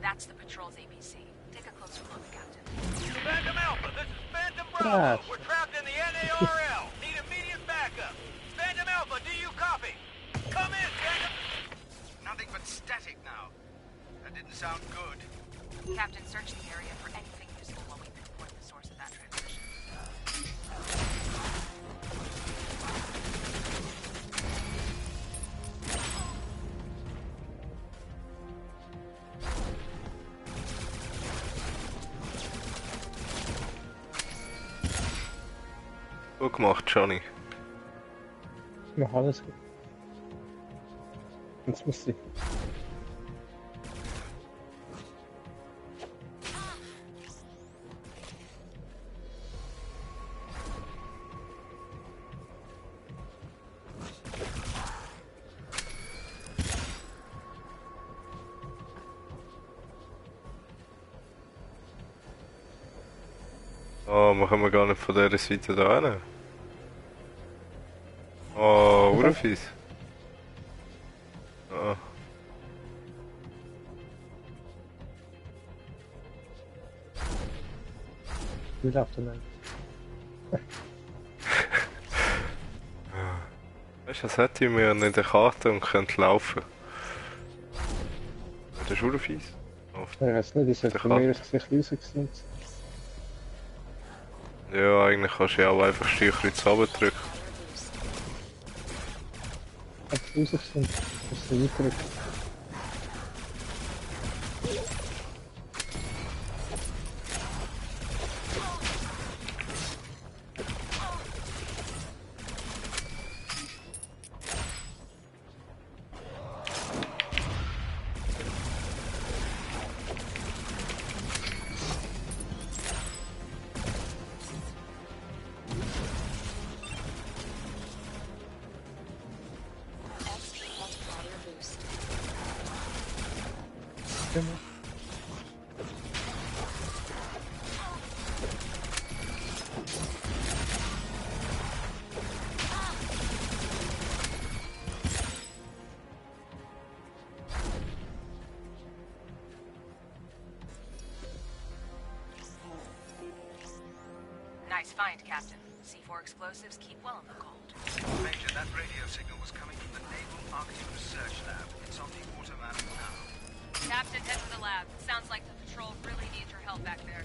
Speaker 2: That's the patrol's ABC. Take a closer look, Captain.
Speaker 6: Phantom Alpha, this is Phantom Bravo.
Speaker 3: Ah.
Speaker 6: We're trapped in the NARL. Need immediate backup. Phantom Alpha, do you copy? Come in, Phantom.
Speaker 4: Nothing but static now. That didn't sound good.
Speaker 2: Captain, search the area for anything useful while we pinpoint the source of that transmission.
Speaker 1: Gut gemacht, Johnny.
Speaker 3: Ich mach alles gut. Jetzt muss sie.
Speaker 1: Oh, machen wir gar nicht von dieser Seite da hin. Oh, urfies. Oh.
Speaker 3: Wie läuft denn?
Speaker 1: Weißt du, das hätte ich mir in der Karte und könnte laufen. Das ist urfies.
Speaker 3: Ich weiß nicht, ist ja
Speaker 1: Der
Speaker 3: von mir
Speaker 1: Karte.
Speaker 3: das Gesicht rausgesehen.
Speaker 1: Ja, eigentlich kannst du ja auch einfach Steuerkreuz runterdrücken.
Speaker 3: Hat es rausgesehen. Das ist nicht weiter.
Speaker 5: XP multiplier boost.
Speaker 2: Nice find, Captain. C4 explosives keep well in the cold.
Speaker 4: Major, that radio signal was coming from the Naval Arctic Research Lab. It's on the automatic now.
Speaker 2: Captain, head to the lab. Sounds like the patrol really needs your help back there.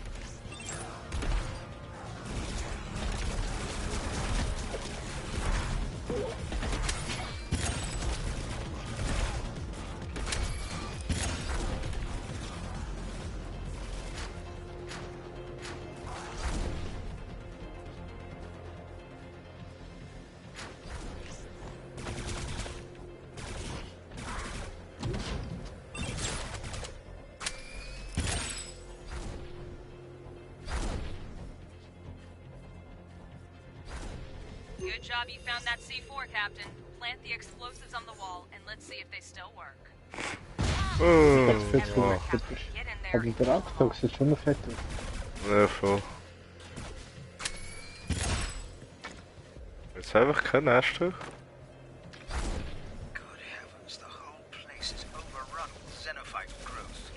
Speaker 2: Good job you found that C4, Captain. Plant the explosives on the wall, and let's see if they still work.
Speaker 3: Perfekt
Speaker 1: Wow.
Speaker 3: gemacht. Super.
Speaker 2: Get in there.
Speaker 3: Heb je het eruit getrokken? Zit zo'n effect op.
Speaker 1: Ja, voll. Jetzt einfach kein Neststück.
Speaker 4: Good heavens, the whole place is overrun with xenophyte growth.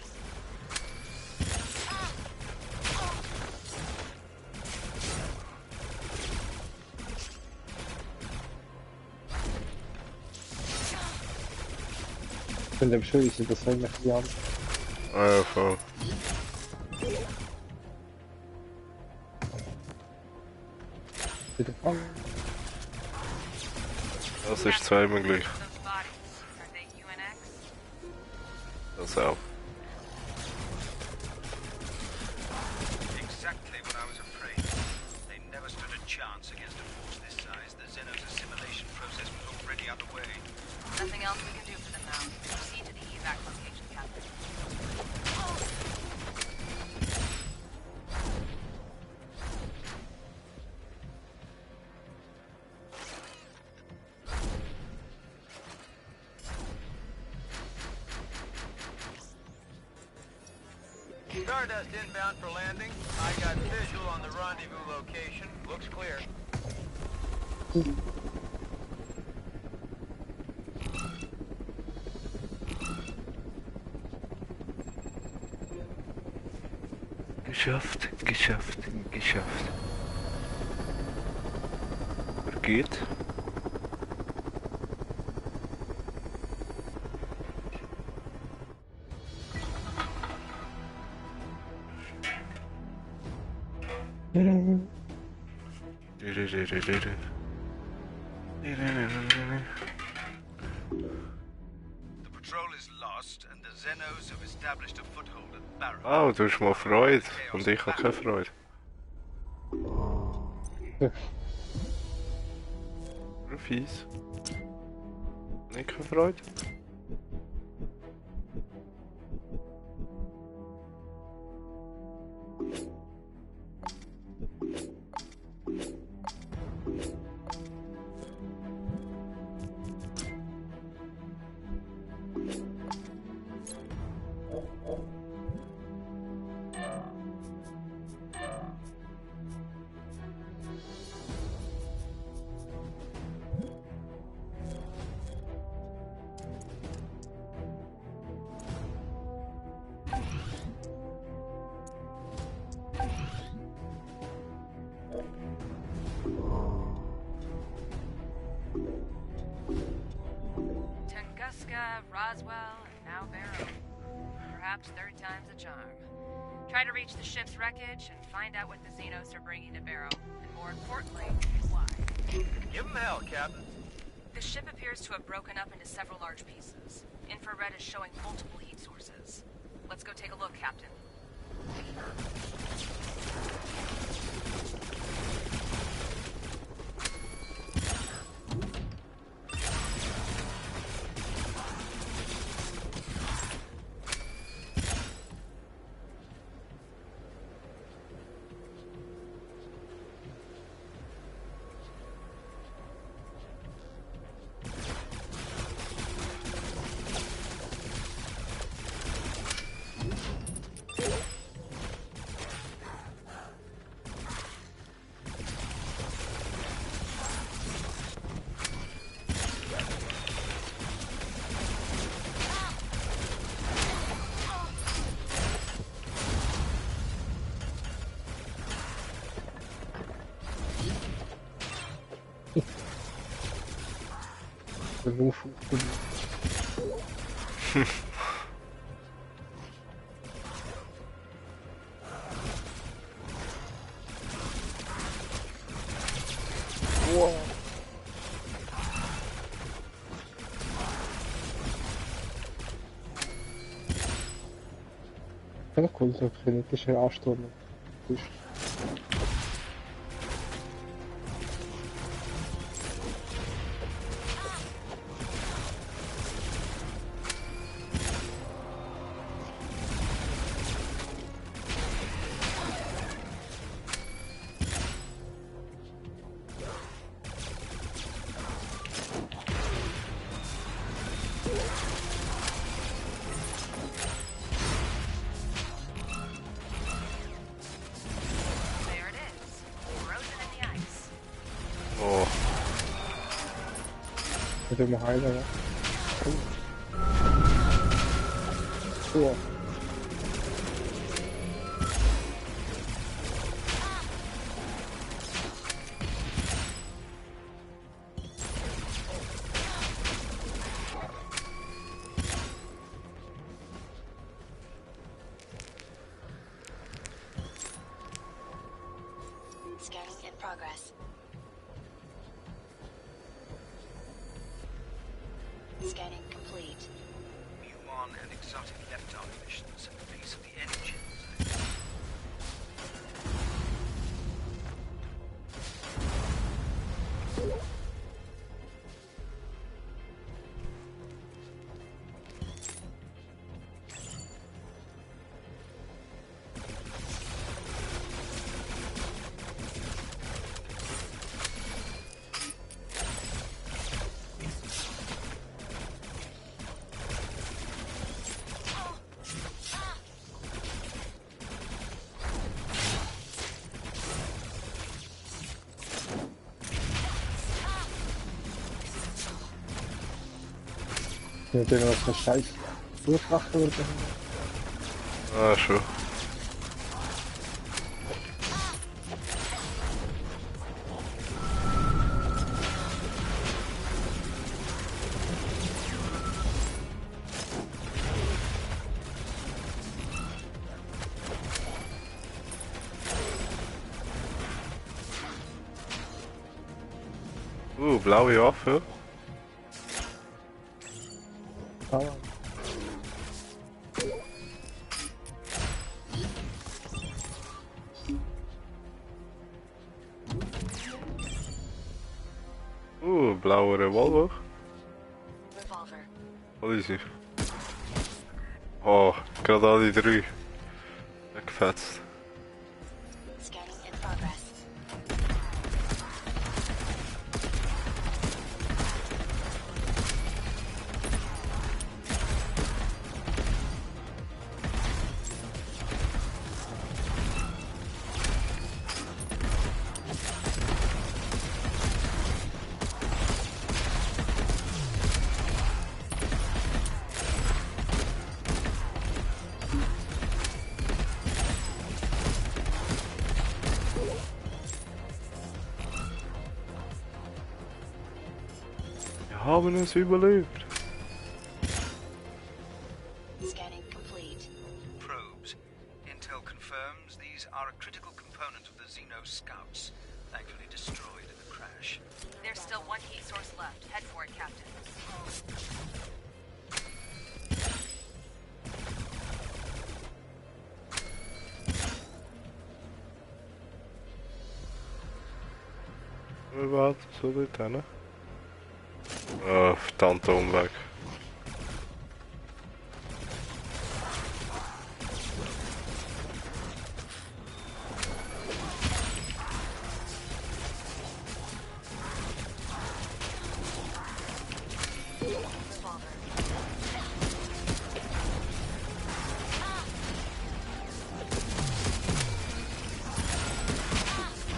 Speaker 3: Ik vind hem zo easy, dat zijn echt Jan.
Speaker 1: Ja, voll.
Speaker 3: Zit er van.
Speaker 1: Das ist zweimal gleich.
Speaker 2: Those bodies, are they UNX?
Speaker 1: Das auch.
Speaker 4: Exactly what I was afraid. They never stood a chance against a force this size. The Xenos assimilation process was already underway.
Speaker 2: Nothing else we can do for them now. Proceed to the evac location, Captain.
Speaker 6: Stardust inbound for landing. I got visual on the rendezvous location. Looks clear.
Speaker 1: Geschafft, geschafft, geschafft. Geht.
Speaker 4: The patrol is lost, and the Xenos have established a foothold at Barrow.
Speaker 1: Ah, du hast mal Freude. Und ich habe keine Freude. Fies. Nicht keine Freude.
Speaker 2: Tunguska, Roswell, and now Barrow. Perhaps third time's a charm. Try to reach the ship's wreckage and find out what the Xenos are bringing to Barrow. And more importantly, why.
Speaker 6: Give 'em hell, Captain.
Speaker 2: The ship appears to have broken up into several large pieces. Infrared is showing multiple heat sources. Let's go take a look, Captain.
Speaker 3: The roof. Wow. Kan ik cool zo beginnen, het is weer afstormen. Dus.
Speaker 2: There it is. Frozen in the ice.
Speaker 1: Oh,
Speaker 3: Ik doe mijn harder, hè. Cool.
Speaker 5: Scanning in progress. Scanning complete.
Speaker 4: Muon and exotic left-arm emissions at the base of the engines.
Speaker 3: Je hebt er wel zo'n schijf. Hoe het achter wordt.
Speaker 1: ah, zo. Oeh, blauw hier af, hè? Oeh, blauwe revolver.
Speaker 5: Revolver.
Speaker 1: Wat is die? Oh, ik had al die 3. Lekker vet.
Speaker 5: Scanning in progress.
Speaker 1: We hebben eens überleefd.
Speaker 5: Scanning complete.
Speaker 4: Probes. Intel confirms these are a critical component of the Xeno scouts, thankfully destroyed in the crash.
Speaker 2: There's still one heat source left. Head for it, Captain.
Speaker 1: Wat? Zo dit dan, hè? Oh, tantoonbak.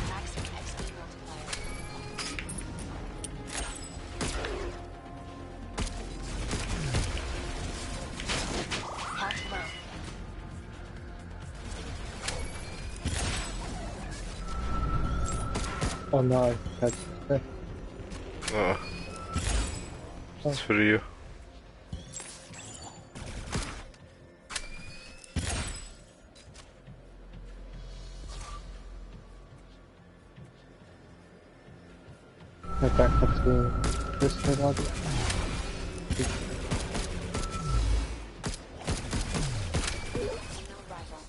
Speaker 5: Maximum XP multiplier. Health low.
Speaker 3: Oh no, het.
Speaker 1: Oh. Zu früh.
Speaker 3: Ich denke, das ist gerade.
Speaker 5: New arrival.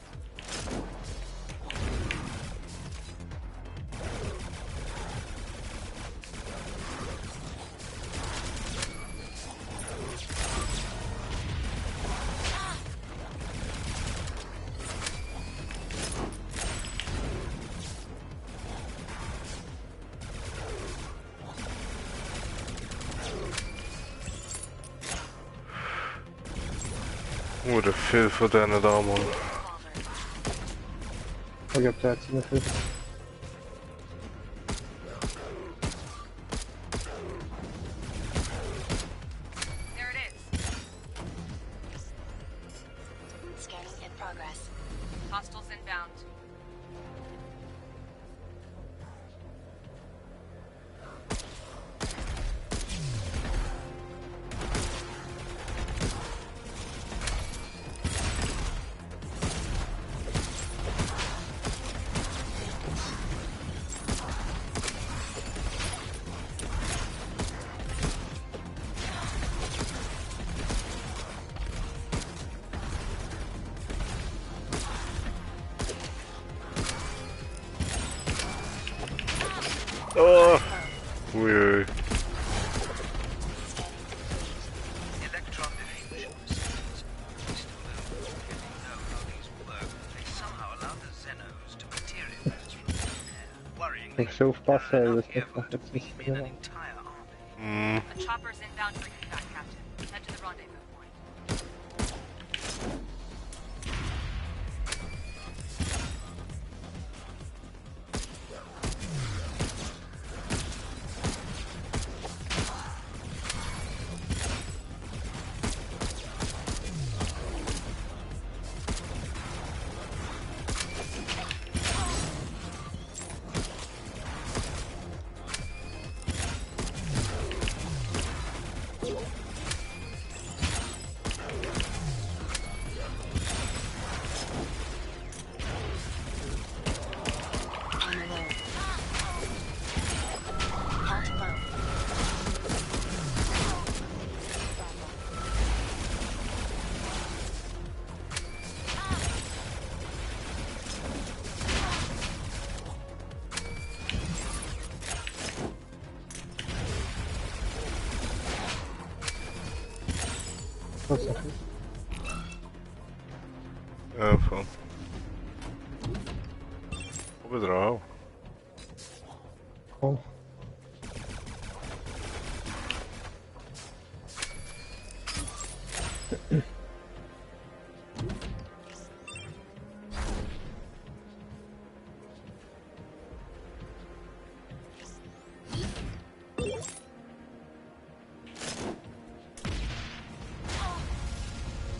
Speaker 1: Oder viel von denen da mal.
Speaker 5: Revolver.
Speaker 3: Ich glaube, der hat ziemlich viel.
Speaker 2: There it is.
Speaker 5: Scanning in progress.
Speaker 2: Hostiles inbound.
Speaker 1: Oh! Uiui.
Speaker 4: Electron diffusion systems. We still don't really know how these work. They somehow allow the Xenos to materialize from thin air. Worryingly,
Speaker 3: Ich muss aufpassen,
Speaker 4: there are
Speaker 3: das
Speaker 4: enough
Speaker 3: nicht
Speaker 4: here
Speaker 3: noch
Speaker 4: to
Speaker 3: jetzt
Speaker 4: feed
Speaker 3: nicht
Speaker 4: me an
Speaker 3: genau.
Speaker 4: entire army.
Speaker 2: A chopper's inbound for you, Captain. Head to the rendezvous point.
Speaker 5: On the road. Halt phone. Bravo.
Speaker 3: Was ist das?
Speaker 1: Ja, van. Op het raam.
Speaker 3: Komm.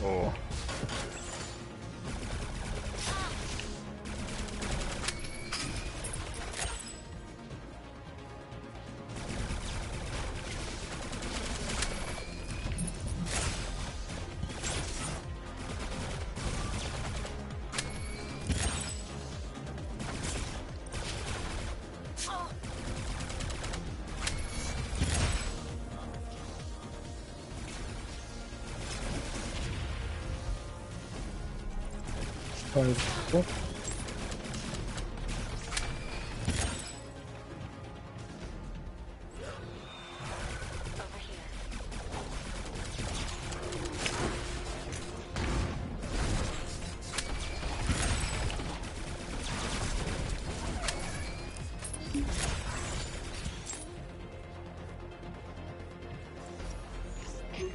Speaker 1: Oh.
Speaker 3: Also.
Speaker 5: Over here.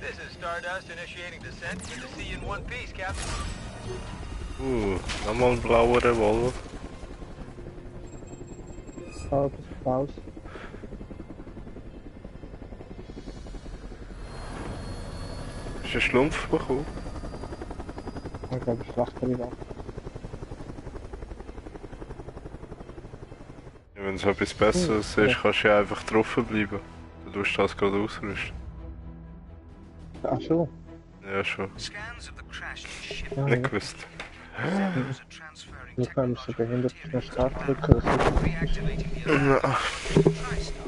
Speaker 6: This is Stardust initiating descent. Good to see you in one piece, Captain.
Speaker 1: Nochmal ein blauer Revolver.
Speaker 3: Halt, Pause.
Speaker 1: Hast du einen Schlumpf bekommen?
Speaker 3: Ich glaube, ich lache lieber.
Speaker 1: Ja, wenn es etwas Besseres ist, kannst du ja einfach drauf bleiben. Du tust das gerade ausrüsten.
Speaker 3: Ach so.
Speaker 1: Ja, schon.
Speaker 4: Scans of the crashed ship
Speaker 3: Ja,
Speaker 1: Nicht
Speaker 3: ja.
Speaker 1: gewusst.
Speaker 4: Zenos are transferring
Speaker 3: Nur kann ich so
Speaker 4: technological
Speaker 3: behindert
Speaker 4: materials
Speaker 3: mehr
Speaker 4: to
Speaker 3: Start
Speaker 4: Barrow,
Speaker 3: drücken. Das ist
Speaker 4: reactivating the alarm
Speaker 1: Ja.
Speaker 4: for TriStar.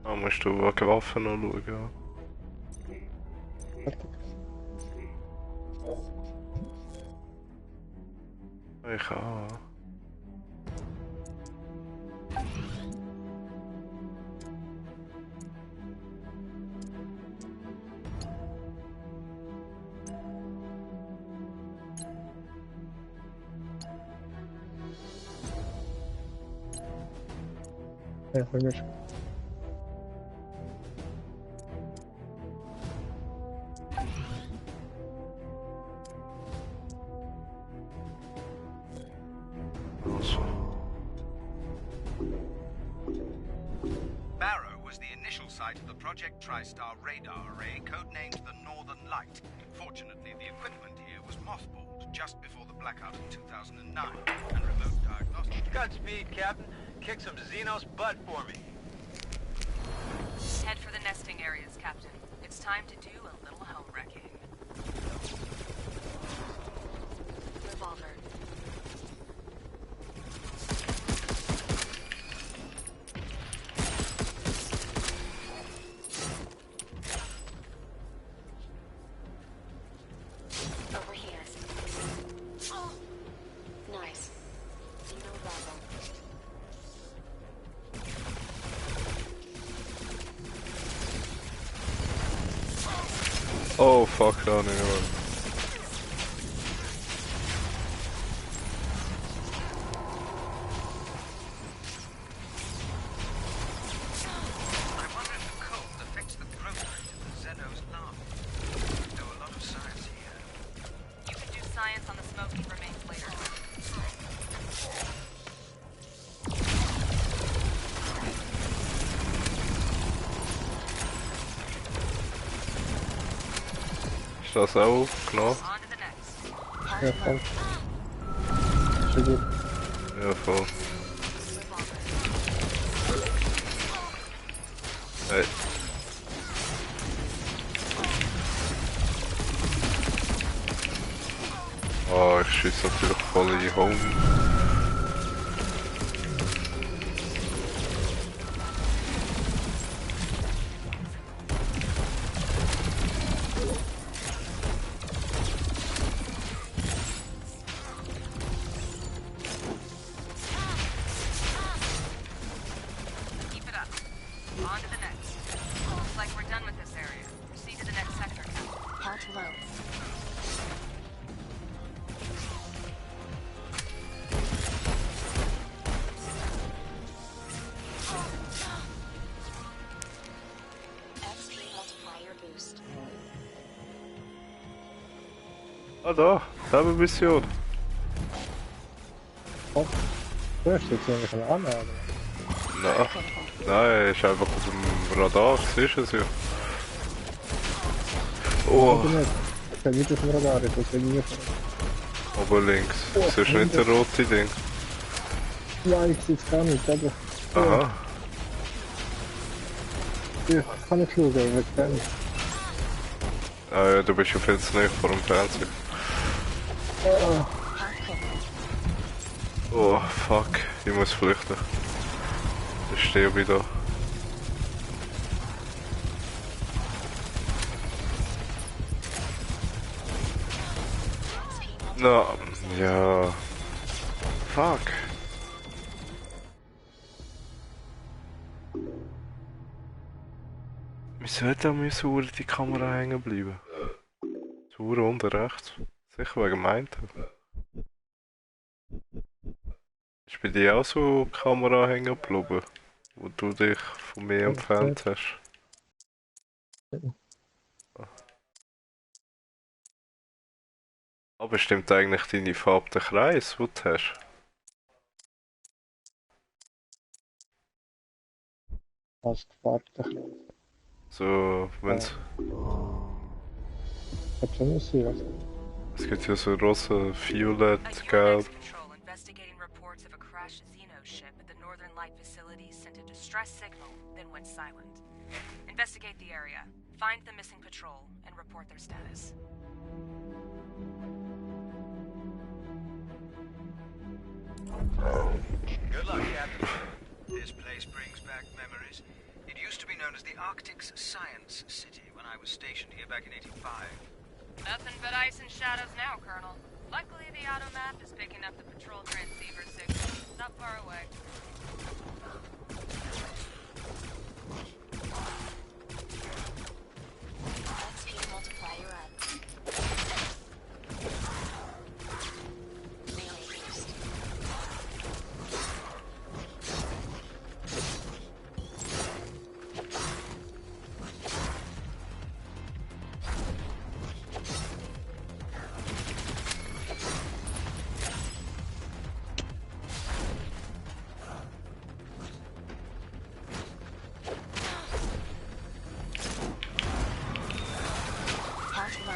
Speaker 1: Ah, musst du wegen Waffen noch schauen, ja.
Speaker 3: fertig.
Speaker 1: Ich auch.
Speaker 3: Ja, für mich.
Speaker 1: Also.
Speaker 4: Barrow was the initial site of the Project TriStar radar array, codenamed the Northern Light. Fortunately, the equipment here was mothballed just before the blackout in 2009, and remote diagnostics.
Speaker 6: Godspeed, Captain. Kick some Xenos butt for me.
Speaker 2: Head for the nesting areas, Captain. It's time to do a little home wrecking.
Speaker 5: Revolver. Over here. Oh. Nice. Zeno Bravo.
Speaker 1: Oh fuck, da nicht mehr.
Speaker 4: I wonder if the cold affects the growth rate of the Xenos larvae. We can do a lot of science here.
Speaker 2: You can do science on the smoky remains later.
Speaker 1: Ist das auch genau?
Speaker 2: On to the next.
Speaker 3: Ja, voll. Sehr gut.
Speaker 1: Ja, voll. Hey. Oh, ich schieße natürlich voll in die Home.
Speaker 2: Keep it up. On to the next. Looks like we're done with this area. Proceed to the next sector, Captain.
Speaker 5: Part low. XP multiplier boost.
Speaker 1: Ah da, Nebenmission.
Speaker 3: Hopp. Du hast jetzt irgendwie eine Anlage.
Speaker 1: Nein, nein, ist einfach auf dem Radar, siehst du es ja. Oh,
Speaker 3: Oder nicht? Ich bin nicht auf dem Radar, ich muss nie fahren.
Speaker 1: oben links. Das ist nicht der rote Ding.
Speaker 3: Nein, ich sehe es gar nicht, aber
Speaker 1: Aha.
Speaker 3: ich kann nicht schauen, weil ich kann.
Speaker 1: Ah ja, du bist ja viel zu nah vor dem Fernseher.
Speaker 3: Ah,
Speaker 5: Part quick.
Speaker 1: Oh, fuck. Ich muss flüchten. Ich stehe wieder.
Speaker 5: XP
Speaker 1: Na, ja. Fuck. Wieso hat da mir so die Kamera hängen bleiben? So unten rechts. Sicher wegen meinte. Ist bei dir auch so die Kamera hängen geblieben? Wo du dich von mir entfernt hast? Aber stimmt eigentlich deine Farbe der Kreis, den du hast?
Speaker 3: was gefragt.
Speaker 1: So, wenn's.
Speaker 3: Ich hab schon nicht gesehen.
Speaker 1: Es gibt ja so rosa, violett,
Speaker 2: A
Speaker 1: gelb.
Speaker 2: Unix control investigating reports of a crashed Xeno ship at Northern Light facility sent a distress signal, then went silent. Investigate the area, find the missing patrol, and report their status.
Speaker 4: Good luck, Captain. This place brings back memories. It used to be known as the Arctic's Science City when I was stationed here back in '85.
Speaker 2: Nothing but ice and shadows now, Colonel. Luckily, the auto map is picking up the patrol transceiver signal. Not far away.
Speaker 5: XP multiplier up. Melee boost. Health low.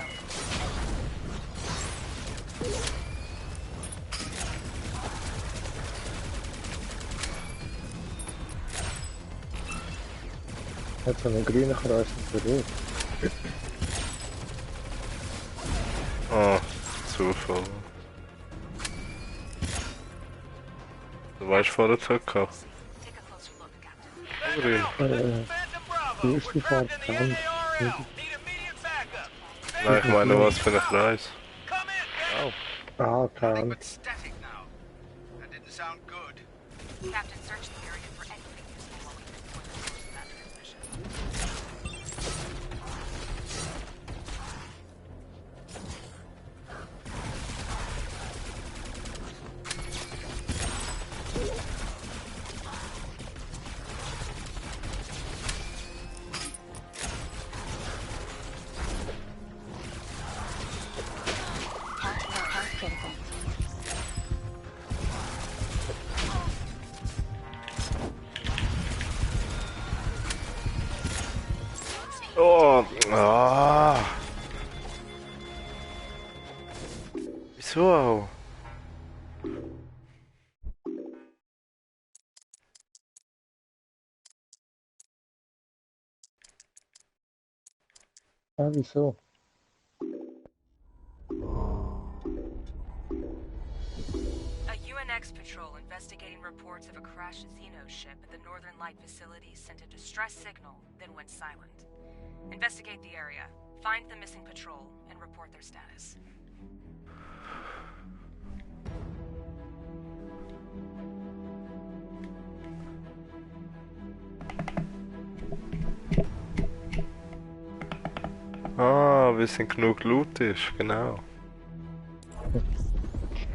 Speaker 3: Het is een groene geruis natuurlijk.
Speaker 1: Ah, Zufall. Du weißt vor der Türkei.
Speaker 2: Take a closer look, Captain.
Speaker 1: Grün.
Speaker 6: Phantom Bravo,
Speaker 3: die ist
Speaker 6: we're
Speaker 3: die
Speaker 6: trapped in the
Speaker 3: Fahrt.
Speaker 6: NARL. Need immediate backup.
Speaker 1: Nein, ich meine, was für eine Kreis.
Speaker 6: Come in, Phantom.
Speaker 3: Ah,
Speaker 4: Nothing
Speaker 3: kann.
Speaker 4: but static now. That didn't sound good.
Speaker 2: Captain, search the area for anything useful while we look for the source of that transmission.
Speaker 5: Health low. Health critical.
Speaker 1: Oh, ah. Wieso auch?
Speaker 3: Ah, wieso?
Speaker 2: A UNX patrol investigating reports of a crashed Xeno ship at the Northern Light facility sent a distress signal, then went silent. Investigate the area, find the missing patrol, and report their status.
Speaker 1: Ah, wir sind genug lootisch, genau.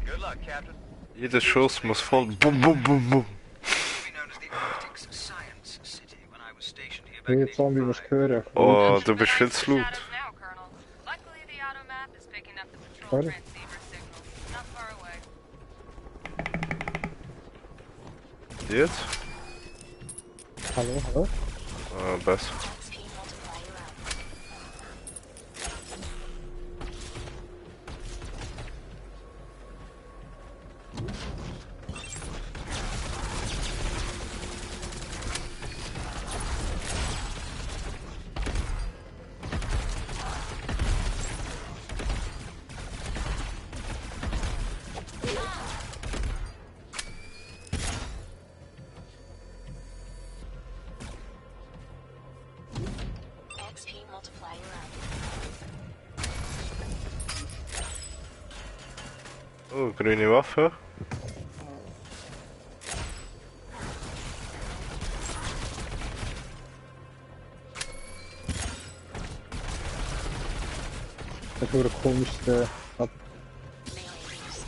Speaker 6: Good luck, Captain.
Speaker 1: Jeder Schuss muss voll bum bum bum bum.
Speaker 4: Used to be known as the Arctic's Science City when I was stationed here back
Speaker 3: Nee,
Speaker 4: in
Speaker 3: het Zombie muss
Speaker 4: 85.
Speaker 3: hören.
Speaker 1: Oh, du
Speaker 2: Nothing
Speaker 1: bist
Speaker 2: but
Speaker 1: viel
Speaker 2: ice
Speaker 1: zu
Speaker 2: and
Speaker 1: laut.
Speaker 2: shadows now, Colonel. Luckily, the auto map is picking up the patrol
Speaker 3: Sorry.
Speaker 2: transceiver signal. Not far away.
Speaker 1: Jetzt?
Speaker 3: Hallo, hallo?
Speaker 1: Ah, besser.
Speaker 5: XP multiplier up. XP multiplier up.
Speaker 1: Oh, grüne Waffe.
Speaker 3: Dat wordt de komischste.
Speaker 5: Melee boost.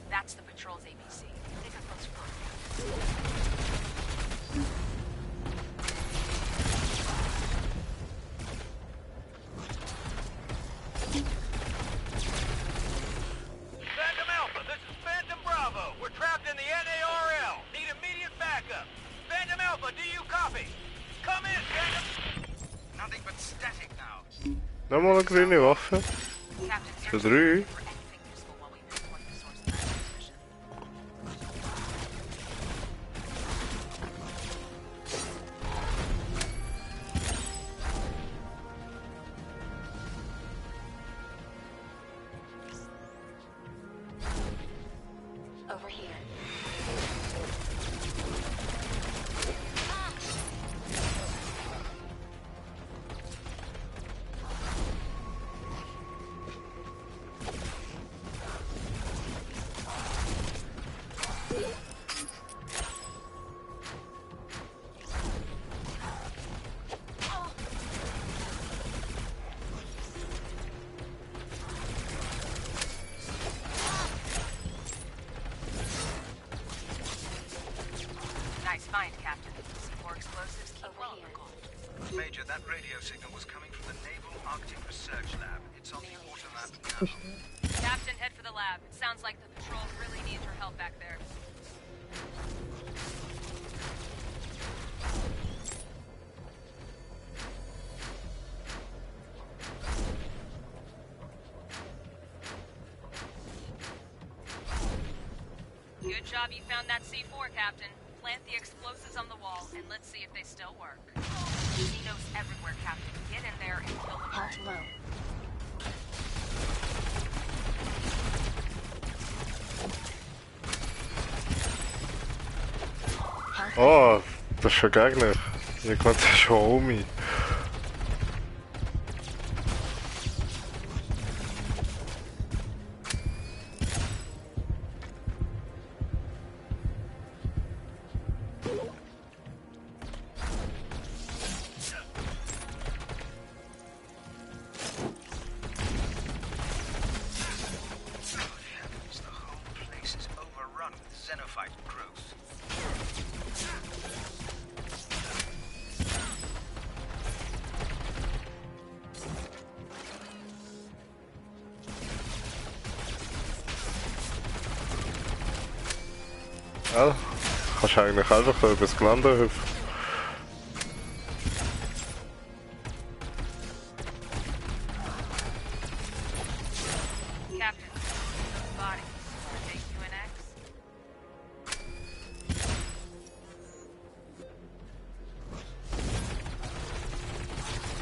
Speaker 2: That's the patrol's ABC. Take a closer look.
Speaker 6: Phantom Alpha, this is Phantom Bravo. We're trapped in the NARL. Need immediate backup. Phantom Alpha, do you copy? Come in, Phantom.
Speaker 4: Nothing but static now.
Speaker 1: Nochmal eine grüne Waffe.
Speaker 2: Captain,
Speaker 1: Für
Speaker 2: search
Speaker 1: 3.
Speaker 2: for anything useful while we pinpoint the source of that transmission.
Speaker 5: Over here.
Speaker 2: Nice find, Captain. C4 explosives keep well in the cold.
Speaker 4: Major, that radio signal was coming from the Naval Arctic Research Lab. It's on the automap now.
Speaker 2: Captain, head for the lab. It sounds like the patrol really needs your help back there. Good job you found that C4, Captain. Plant the explosives on the wall, and let's see if they still work. Xenos everywhere, Captain. Get in there and kill them all.
Speaker 5: Health low. Health
Speaker 1: Oh, das ist schon Gegner. Ich glaube, das ist schon Homie.
Speaker 4: Heavens, the whole place is overrun with xenophyte growth.
Speaker 1: Ja, kannst eigentlich einfach so übers Gelände hüpfen.
Speaker 2: Captain, those bodies. Are they UNX?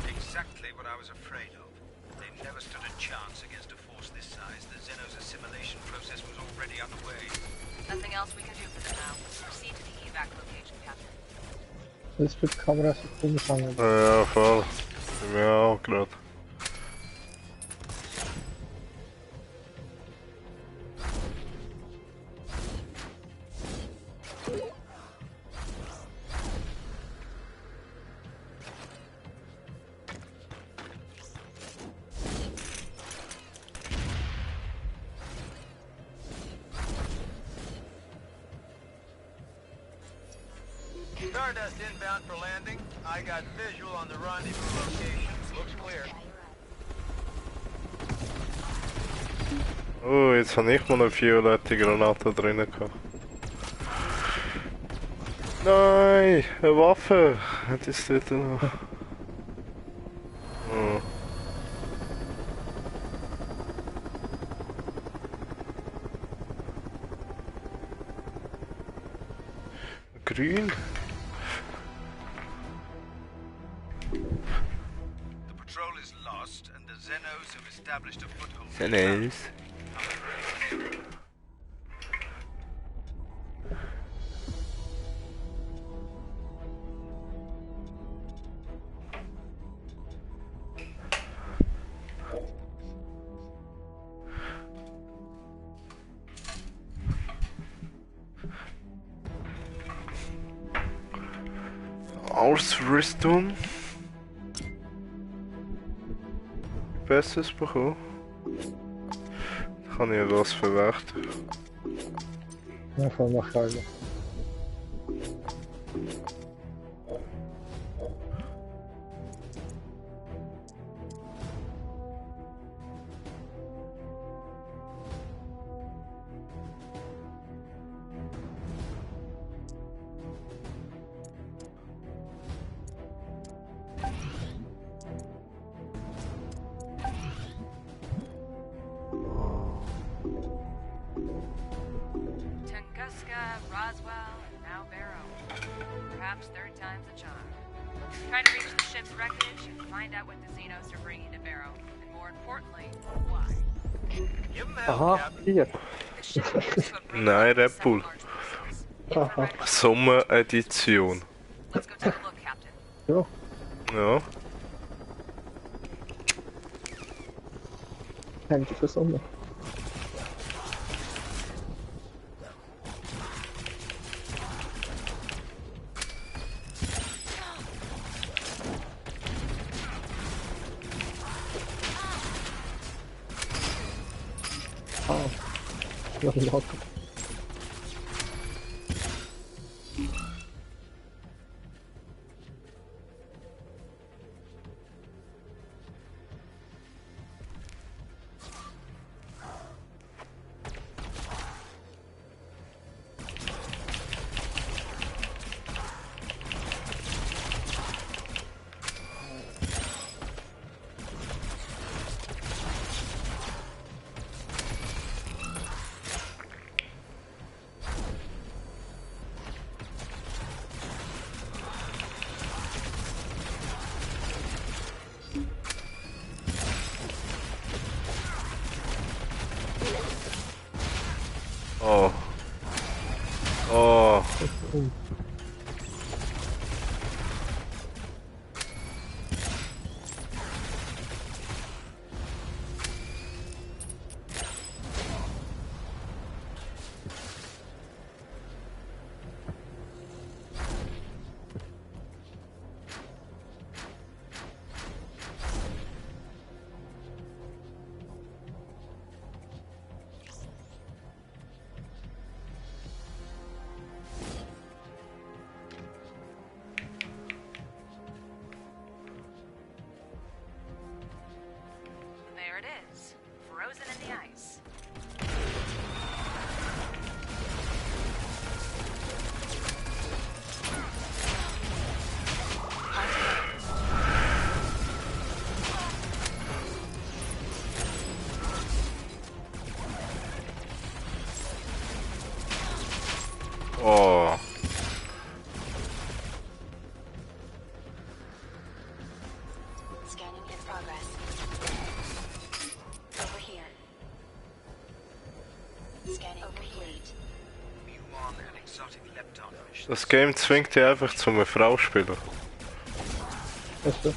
Speaker 4: Exactly what I was afraid of. They never stood a chance against a force this size. The Xenos assimilation process was already underway.
Speaker 2: Nothing else we can do for them now. Proceed to the evac location, Captain.
Speaker 3: Das wird Kamera so komisch an.
Speaker 1: Ja, voll. Bin mir auch gerade.
Speaker 6: Stardust inbound for landing. I got visual on the rendezvous location. Looks clear.
Speaker 1: Oh, jetzt habe ich mal eine violette Granate drin gehabt. Nein, eine Waffe. Was ist das noch? Oh. Grün?
Speaker 4: The patrol is lost, and the Xenos have established a foothold.
Speaker 1: Xenos. Ausrüstung. Besseres bekommen. Kann ich was verwerten?
Speaker 3: Ja, voll mach halt.
Speaker 2: perhaps third time's a charm. Try to reach the ship's wreckage and find out what the Xenos are bringing to Barrow, and more importantly, why.
Speaker 6: Give him hell,
Speaker 3: Aha,
Speaker 6: Captain.
Speaker 3: hier.
Speaker 2: The ship appears to have broken
Speaker 1: Nein,
Speaker 2: into
Speaker 1: Red Bull.
Speaker 2: several large pieces.
Speaker 3: Haha.
Speaker 2: Infrared-
Speaker 1: Sommeredition.
Speaker 2: Let's go take a look, Captain.
Speaker 3: Ja,
Speaker 1: Ja.
Speaker 3: hängt für Sonne. Ah, noch ein Auto.
Speaker 1: Oh. Oh.
Speaker 2: There it is, frozen in the ice.
Speaker 1: Oh.
Speaker 5: Scanning in progress. Over here. Scanning complete.
Speaker 4: Muon, an exotic lepton mission.
Speaker 1: Das Game zwingt dich einfach zu einer Frau spielen.
Speaker 3: Weißt du?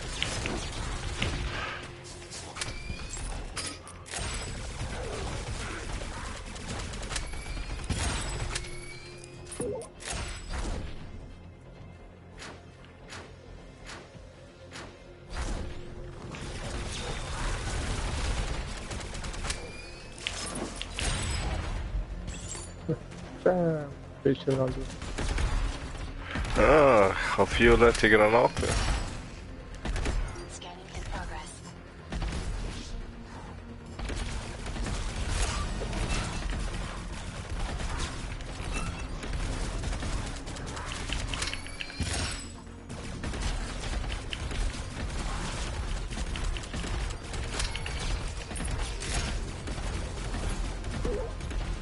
Speaker 3: Bam. Bildschirmrand.
Speaker 1: Ah, ich habe violette Granaten.
Speaker 5: Scanning in progress.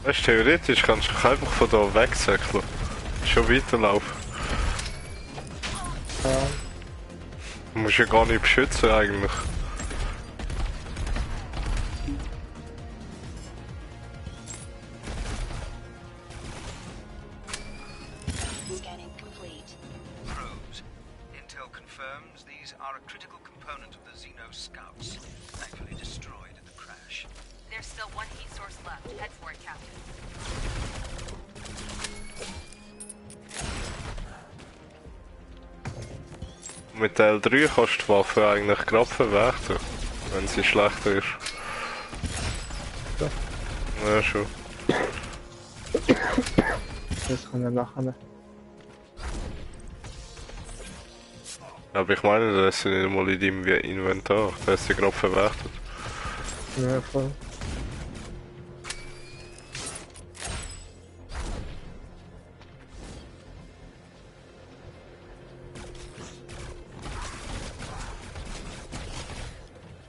Speaker 1: Weißt du, theoretisch kannst du dich einfach von da wegsäckeln. Schon weiterlaufen.
Speaker 3: Ja,
Speaker 1: Du musst ja gar nicht beschützen eigentlich.
Speaker 5: Scanning complete.
Speaker 4: Probes. Intel confirms these are a critical component of the Xeno scouts, thankfully destroyed in the crash.
Speaker 2: There's still one heat source left. Head for it, Captain.
Speaker 1: Mit der L3 kannst du die Waffe eigentlich gerade verwerten, wenn sie schlechter ist.
Speaker 3: Ja.
Speaker 1: Ja, schon.
Speaker 3: das kann er nachher.
Speaker 1: Aber ich meine, das ist nicht mal in deinem Inventar, das ist sie gerade verwertet.
Speaker 3: Ja, voll.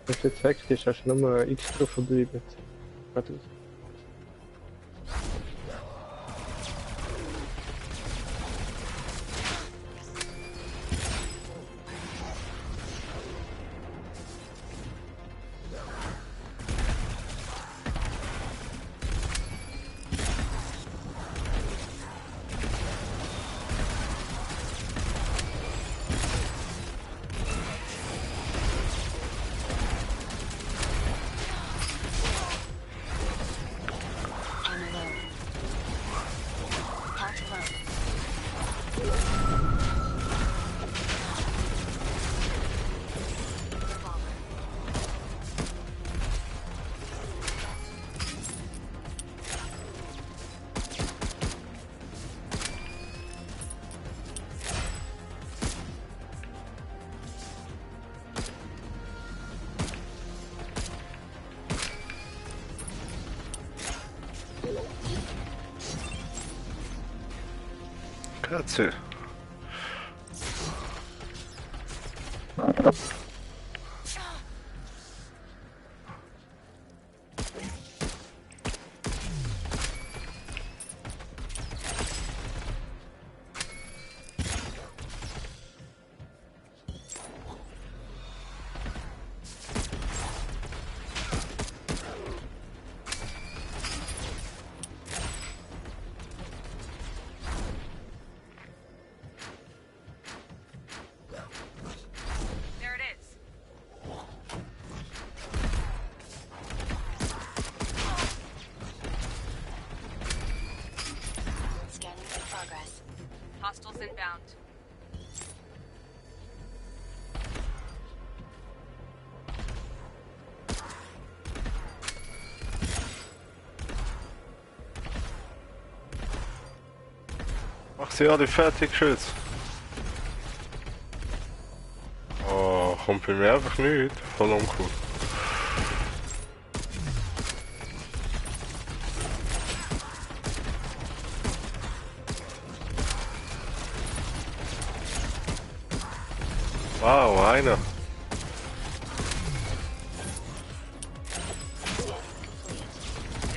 Speaker 3: Wenn du jetzt weggehst, hast du nur X drauf verbleiben. Warte.
Speaker 1: That's it.
Speaker 2: There it is.
Speaker 5: Scanning in progress.
Speaker 2: Hostiles inbound.
Speaker 1: Mach sie alle fertig, Schütz. Oh, kommt bei mir einfach nicht. Voll uncool. Wow, einer.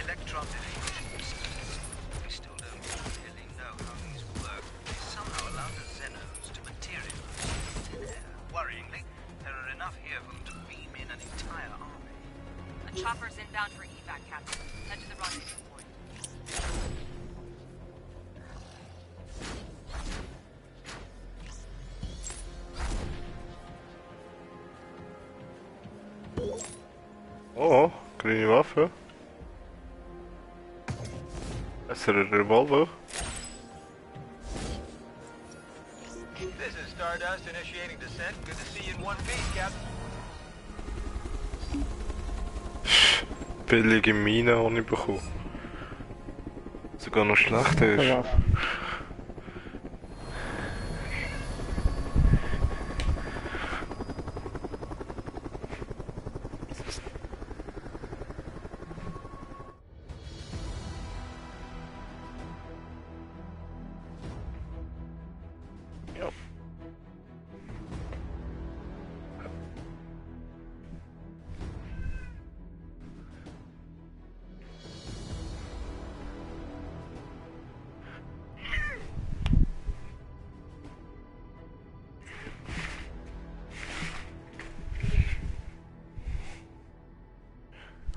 Speaker 4: Electron diffusion systems. We still don't really know how these work. They somehow allow the Xenos to materialize in thin air. Worryingly, there are enough here for them to beam in an entire army.
Speaker 2: A chopper's inbound for evac, Captain. Head to the rendezvous point.
Speaker 1: Oh, grüne Waffe. Bessere Revolver.
Speaker 6: This is Stardust initiating descent. Good to see you in one piece, Captain.
Speaker 1: Billige Mine habe ich bekommen. Sogar noch schlechter ist.
Speaker 3: Ja.
Speaker 1: Ja.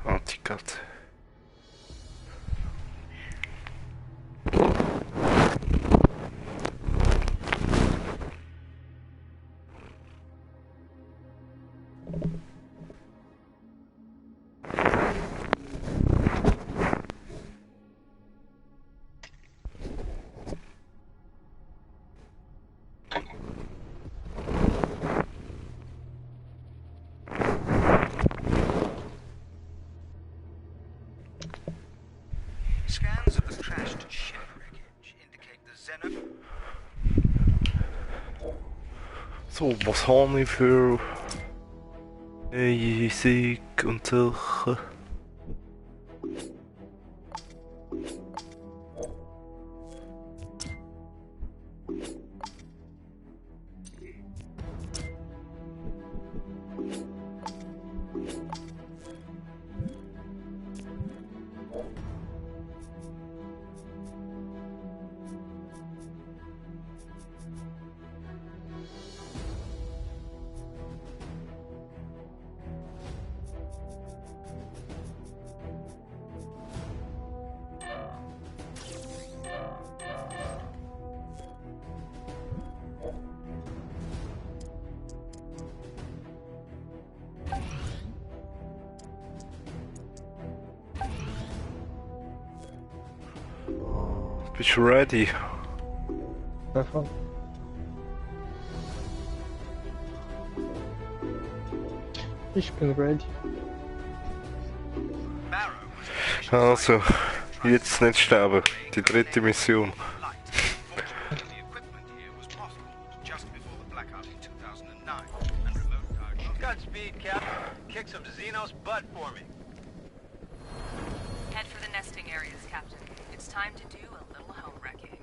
Speaker 1: Antikatze.
Speaker 4: Scans of the crashed ship wreckage indicate the Xeno...
Speaker 1: So, was habe ich für Sieg und solche? Bist du ready?
Speaker 3: Davon. Ich bin ready.
Speaker 4: Barrow was
Speaker 1: Also, jetzt nicht sterben. Die dritte Mission.
Speaker 4: light. Fortunately, the equipment here was possible just before the blackout in 2009, and remote diagnostics...
Speaker 6: Godspeed, Captain. Kick some Xenos butt for me.
Speaker 2: Head for the nesting areas, Captain. It's time to do a little home wrecking.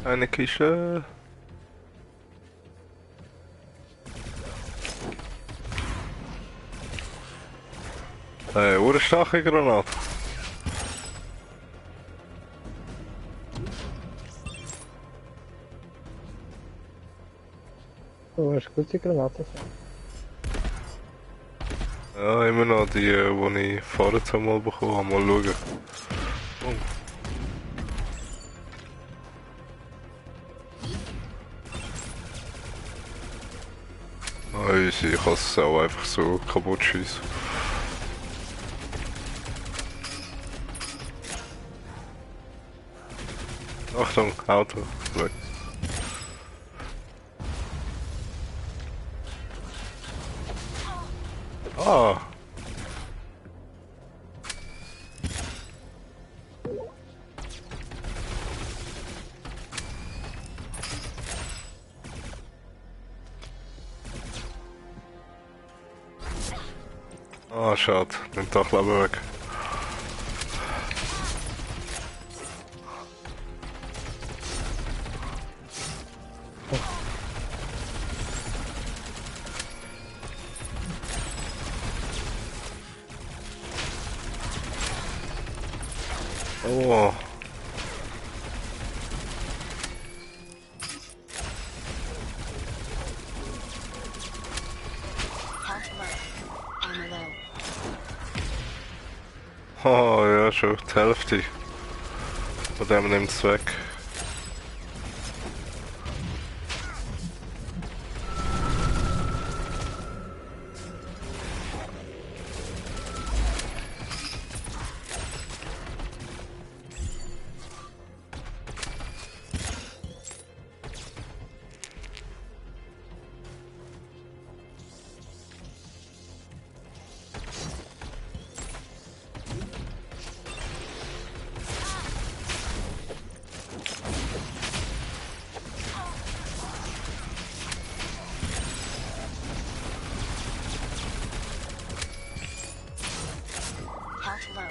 Speaker 1: Eine Kiste. Ohrenstache Granate.
Speaker 3: Du hast gute Granaten.
Speaker 1: Ja, immer noch die, die ich vorher mal bekommen habe. Mal schauen. Oh. Easy, ich kann es auch einfach so kaputt schießen. Achtung, Auto. Weg. Ah! Ah, schade. Nimmt doch Leben weg. Oh.
Speaker 5: Health low. Armor low.
Speaker 1: Oh, ja, schon die Hälfte. Von dem nimmt es weg.
Speaker 5: Health low.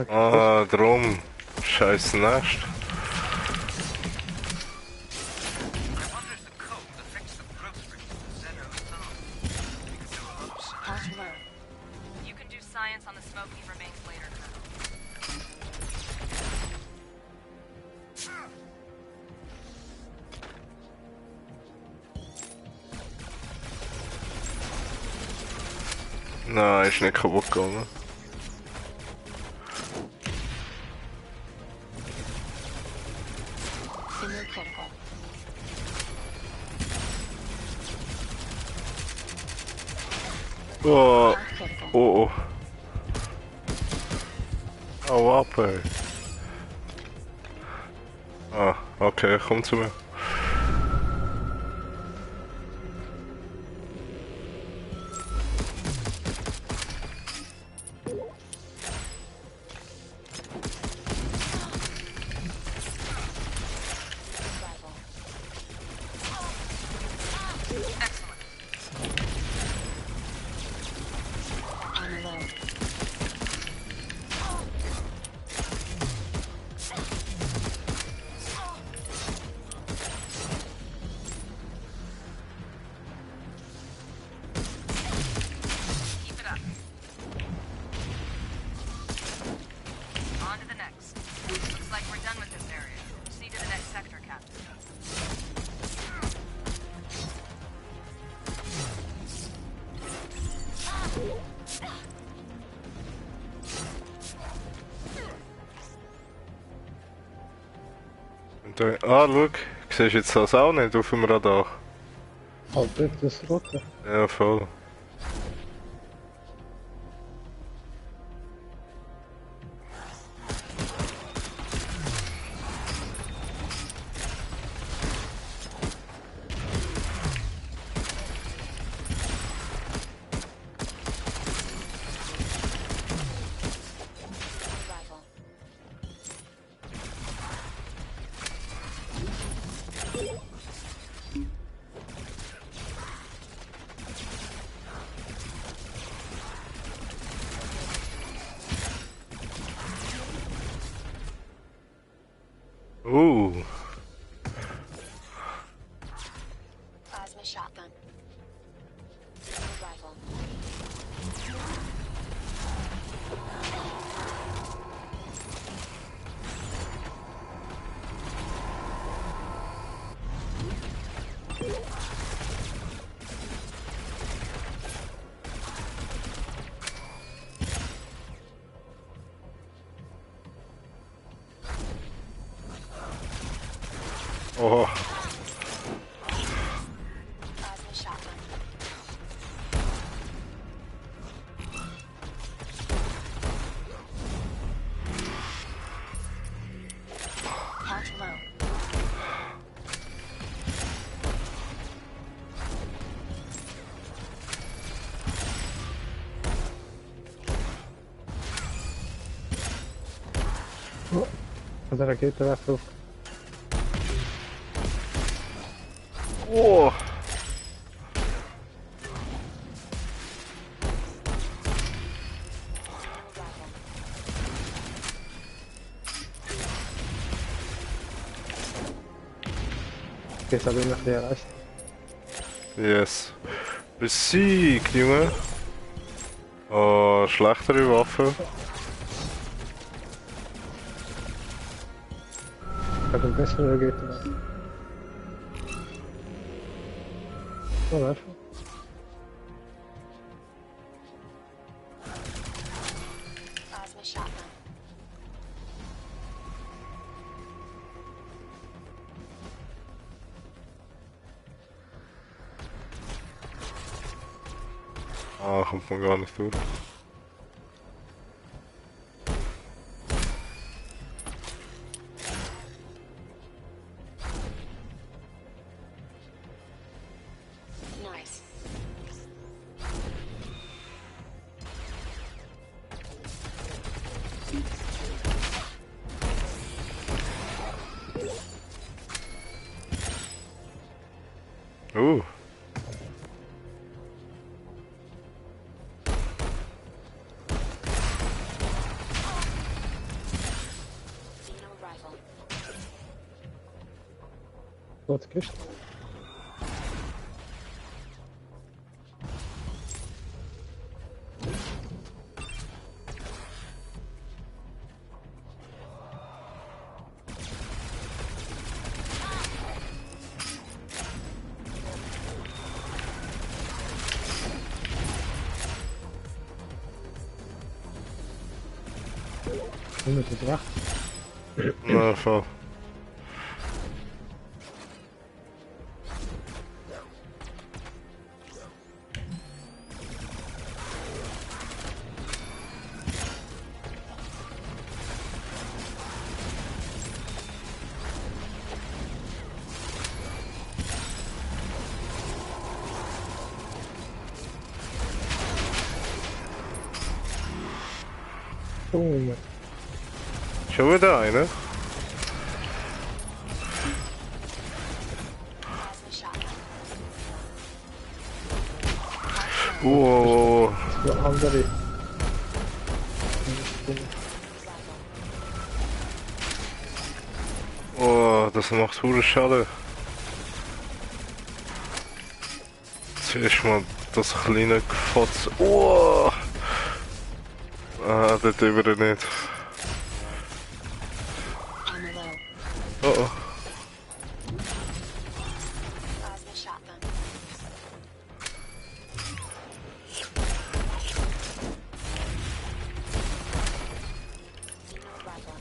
Speaker 5: Ah, drum. Scheiß Nest.
Speaker 4: I wonder if the cold affects the growth rate of the Xenos arm. We could do a lot of science.
Speaker 5: Health low.
Speaker 2: You can do science on the smoking remains later, Colonel.
Speaker 1: Nein, ist nicht kaputt gegangen.
Speaker 5: Signal critical.
Speaker 1: Oh,
Speaker 5: Health critical.
Speaker 1: oh, oh. Hau ab, ey. Ah, okay, komm zu mir.
Speaker 5: Survival.
Speaker 2: Excellent.
Speaker 5: Armor low.
Speaker 2: Keep it up. On to the next. Looks like we're done with this area. Proceed to the next sector, Captain.
Speaker 1: Ah, schau, siehst du jetzt das auch nicht auf dem Radar?
Speaker 3: Altijd is rot, hè.
Speaker 1: Ja, voll.
Speaker 5: Arrival.
Speaker 1: Ooh.
Speaker 5: Plasma shotgun. Arrival.
Speaker 1: Oh.
Speaker 5: Plasma shotgun. Health low.
Speaker 3: Gaat de raketten weg ook.
Speaker 1: Oh.
Speaker 5: Arrival.
Speaker 3: Oké, staat weer nog de rest.
Speaker 1: Yes. Besiegt, Junge. Oh, schlechtere Waffe.
Speaker 3: Ik heb een best wel raketten weg. Oh, even.
Speaker 5: Plasma shotgun.
Speaker 1: Ah, kommt man gar nicht durch.
Speaker 5: Nice.
Speaker 1: Ooh.
Speaker 5: Xeno rifle.
Speaker 3: Grote kist. We moeten het wachten.
Speaker 1: Na, voll.
Speaker 3: Jongen.
Speaker 1: Schon wieder eine?
Speaker 5: Plasma shotgun.
Speaker 1: Oh.
Speaker 3: De andere.
Speaker 5: Rifle.
Speaker 1: Oh, das macht hure Schade. Zuerst mal das kleine Gefotz. Oh! Ah, das über nicht.
Speaker 5: Ammo low.
Speaker 1: Oh oh.
Speaker 5: Plasma shotgun. Xeno rifle.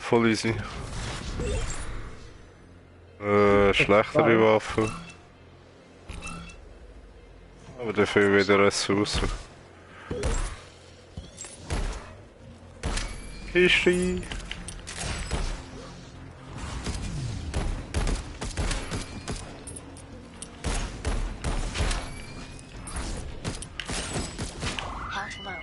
Speaker 1: voll easy. Schlechtere Waffen. Aber dafür wieder Ressourcen. Kiste!
Speaker 5: Health low.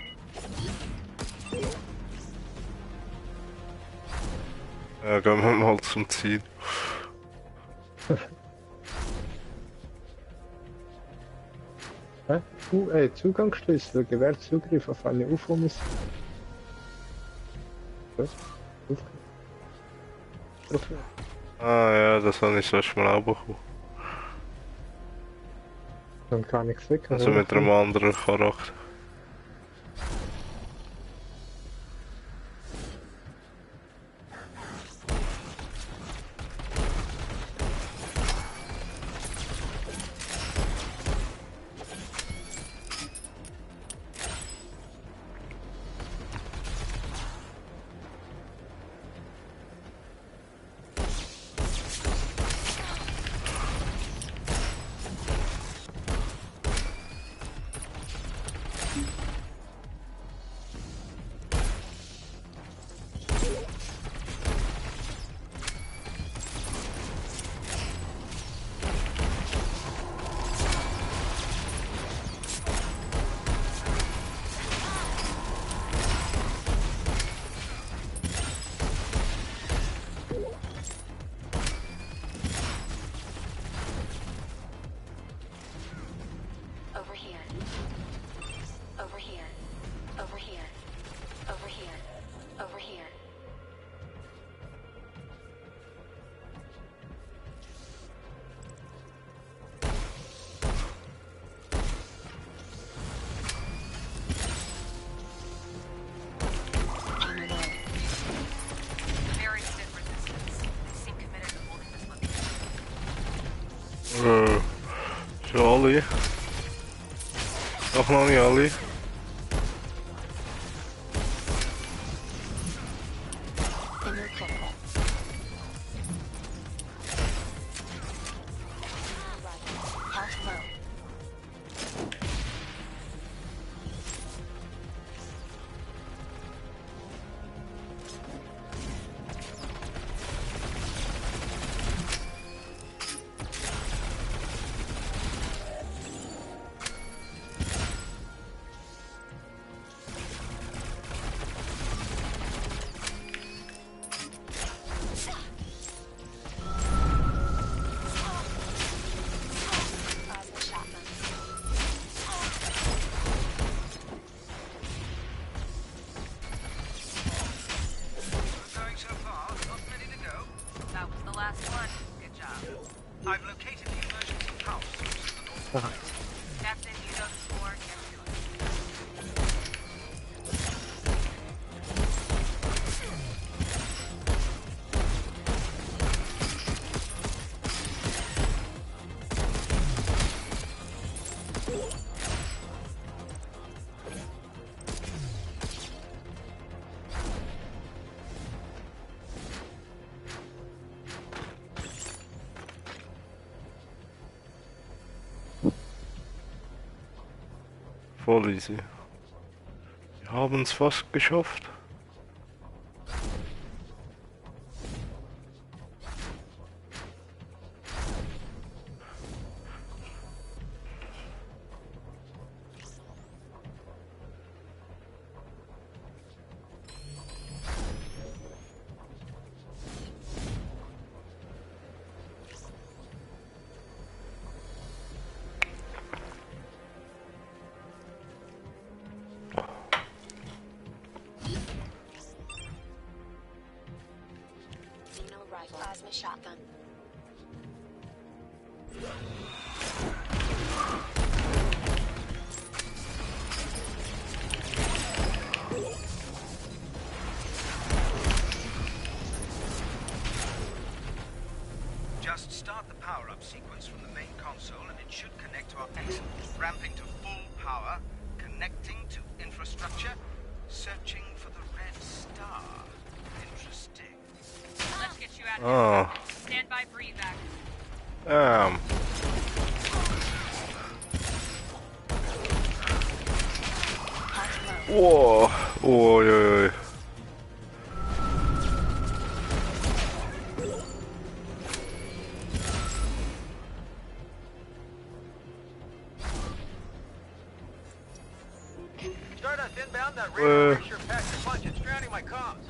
Speaker 1: Ja, gehen wir mal zum Ziel.
Speaker 3: Hä? Zugangsschlüssel, gewährt Zugriff auf eine UFO-Mission. Was? Okay.
Speaker 1: Ah ja, das habe ich das letzte Mal auch bekommen.
Speaker 3: Dann kann ich klicken.
Speaker 1: Also mit einem anderen Charakter.
Speaker 5: Over here. Over here. Over here. Over here. Over here. Ammo low.
Speaker 2: Very stiff resistance. They seem committed to holding this location.
Speaker 1: Jolly. Nog nog niet, Ali.
Speaker 5: Inner critical. Health low. Plasma shotgun.
Speaker 4: Going so far, not ready to go.
Speaker 2: That was the last one. Good job.
Speaker 4: I've located the emergency power source in the north.
Speaker 2: Captain, you know the score. Get to it.
Speaker 1: Voll easy. Wir haben es fast geschafft.
Speaker 5: Xeno rifle. Plasma shotgun.
Speaker 4: Just start the power-up sequence from the main console and it should connect to our excellent. Ramping to full power, connecting to infrastructure, searching for the red star. Interesting.
Speaker 1: Ah.
Speaker 2: Stand by for evac.
Speaker 1: Wow. Oj, oj, oj.
Speaker 6: Stardust inbound, that radar sure packed a punch. It's drowning my comms.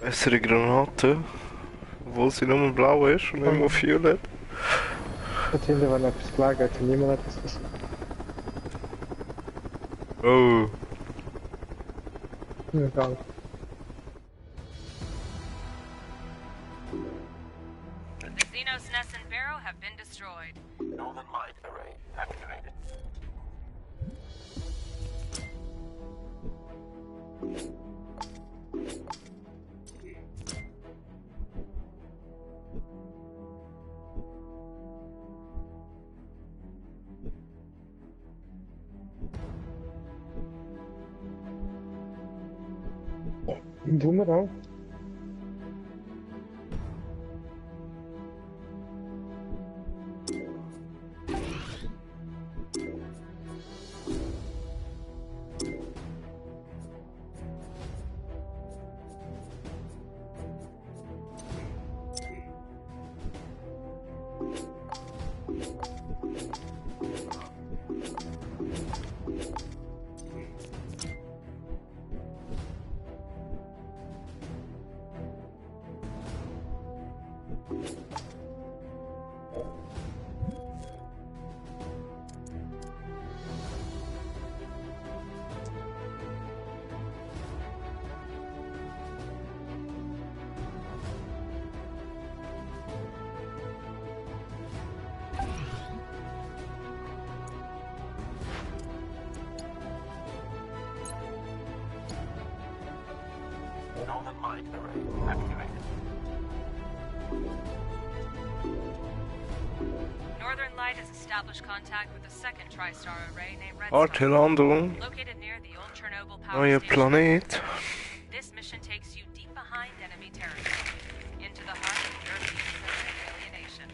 Speaker 1: Bessere Granate. Obwohl sie nur blau ist und immer violett.
Speaker 3: Dort hinten war noch etwas gelegen, hat niemand etwas gesagt.
Speaker 1: Oh.
Speaker 3: Ja, danke.
Speaker 2: The Xenos Nest and Barrow have been destroyed.
Speaker 6: Northern Light Array activated.
Speaker 3: Boomerang?
Speaker 6: Northern Light Array activated.
Speaker 2: Northern Light has established contact with a second TriStar array named Red
Speaker 1: Artelandung.
Speaker 2: located near the old Chernobyl power
Speaker 1: Neuer
Speaker 2: station.
Speaker 1: Planet.
Speaker 2: This mission takes you deep behind enemy territory, into the heart of European alienation.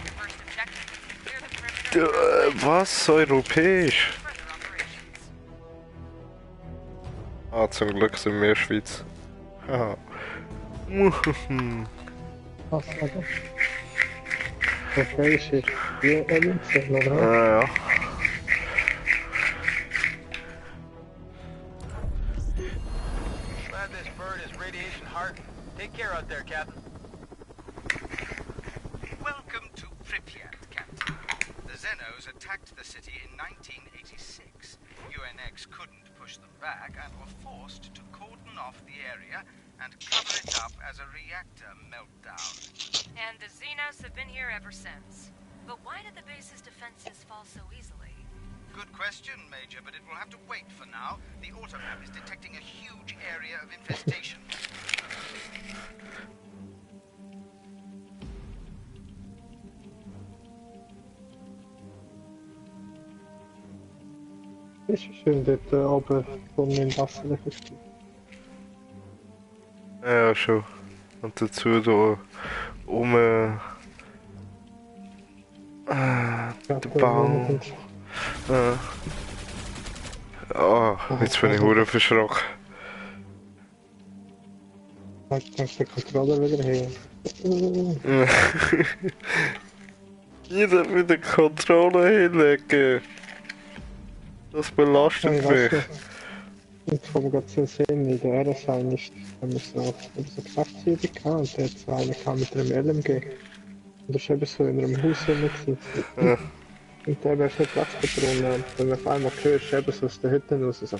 Speaker 2: Your first objective is to clear the perimeter
Speaker 1: Was? Europäisch?
Speaker 2: for further operations.
Speaker 1: Ah, zum Glück sind wir Schweiz. Haha.
Speaker 3: Was, oder? Okay, ist hier die Elinze, oder?
Speaker 1: Ja, ja.
Speaker 6: Glad this bird is radiation hardened. Take care out there, Captain.
Speaker 4: Welcome to Pripyat, Captain. The Xenos attacked the city in 1986. UNX couldn't push them back and were forced to cordon off the area and cover it up as a reactor meltdown.
Speaker 2: And the Xenos have been here ever since. But why did the base's defenses fall so easily?
Speaker 4: Good question, Major, but it will have to wait for now. The automap is detecting a huge area of infestation.
Speaker 3: Ist schön dort oben von dem Wasser.
Speaker 1: Ja, schon. Und dazu da der Baum. Ah, jetzt bin ich hure verschrocken.
Speaker 3: Ich kann den Controller wieder her.
Speaker 1: Jeder mit der Kontrolle hinlegen. Das belastet mich.
Speaker 3: Jetzt kommen wir gerade zu sehen, in der RSI nicht, wenn wir so Geschäftsjäger hatten und der hat einer kam mit einem LMG. Und das war eben so in einem Haus rum.
Speaker 1: Ja.
Speaker 3: Und der war schon Platzpatronen und wenn man auf einmal hörst, eben so aus der Hütte raus, so...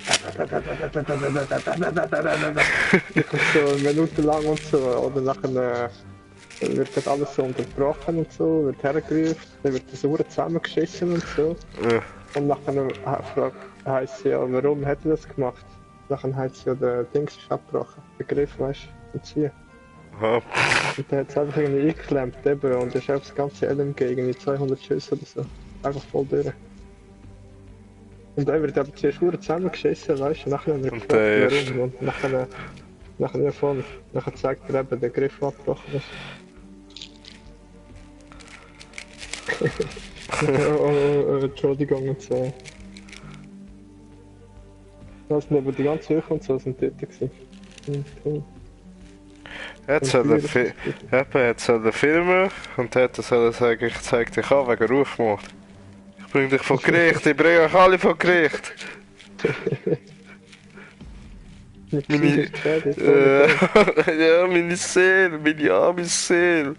Speaker 3: Die kommt so eine Minute lang und so, oder nachher wird das alles so unterbrochen und so, wird hergerufen, dann wird das Uhr zusammengeschissen und so.
Speaker 1: Ja.
Speaker 3: Und nachher heisst sie ja, warum hat er das gemacht? Nachher hat sie ja den Dings abgebrochen, den Griff, weißt du, und ziehen.
Speaker 1: Aha.
Speaker 3: Und der hat es einfach irgendwie eingeklemmt eben und ist auf das ganze LMG irgendwie 200 Schüsse oder so. Einfach voll durch. Und dann wird aber zuerst verdammt zusammengeschissen, weißt du, nachher haben wir
Speaker 1: Und
Speaker 3: gefragt,
Speaker 1: der erste.
Speaker 3: warum. Und nachher ja voll. Nachher zeigt er eben, der Griff abgebrochen ist. Entschuldigung und so. Das sind aber die ganze Höhe und so sind dort gewesen. Cool.
Speaker 1: Jetzt soll er filmen und hat er soll sagen, ich zeig dich an wegen Rufmord. Ich bring dich vor Gericht, ich bring euch alle vor Gericht. Meine, ja, meine Seele, meine arme Seele.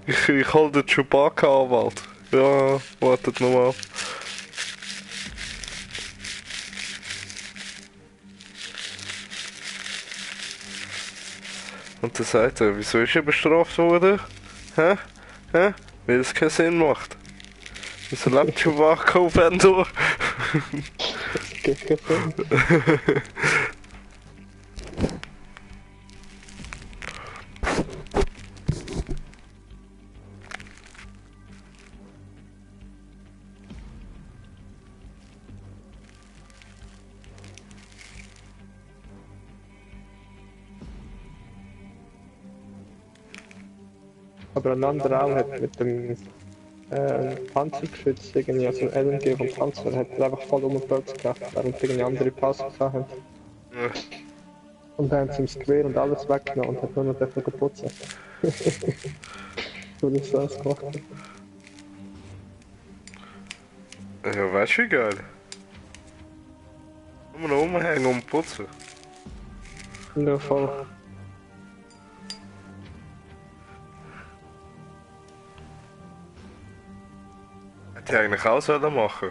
Speaker 1: Ich hol den Chewbacca-Anwalt. Ja, wartet nochmal. Und dann sagt er, wieso ist er bestraft worden? Hä? Hä? Weil es keinen Sinn macht. Wieso lebt Chewbacca auf Endor?
Speaker 3: Aber ein anderer auch hat mit dem Panzergeschütz irgendwie, also LMG vom Panzer, hat er einfach voll um den Platz gebracht, während irgendwie andere Pause gehabt haben.
Speaker 1: Ja.
Speaker 3: Und dann haben sie ihm das Gewehr und alles weggenommen und hat nur noch dafür putzen. So das alles gemacht.
Speaker 1: Ja, weißt du wie geil? Nur noch rumhängen und putzen.
Speaker 3: Ja, voll.
Speaker 1: Hätte ich eigentlich auch sollen machen.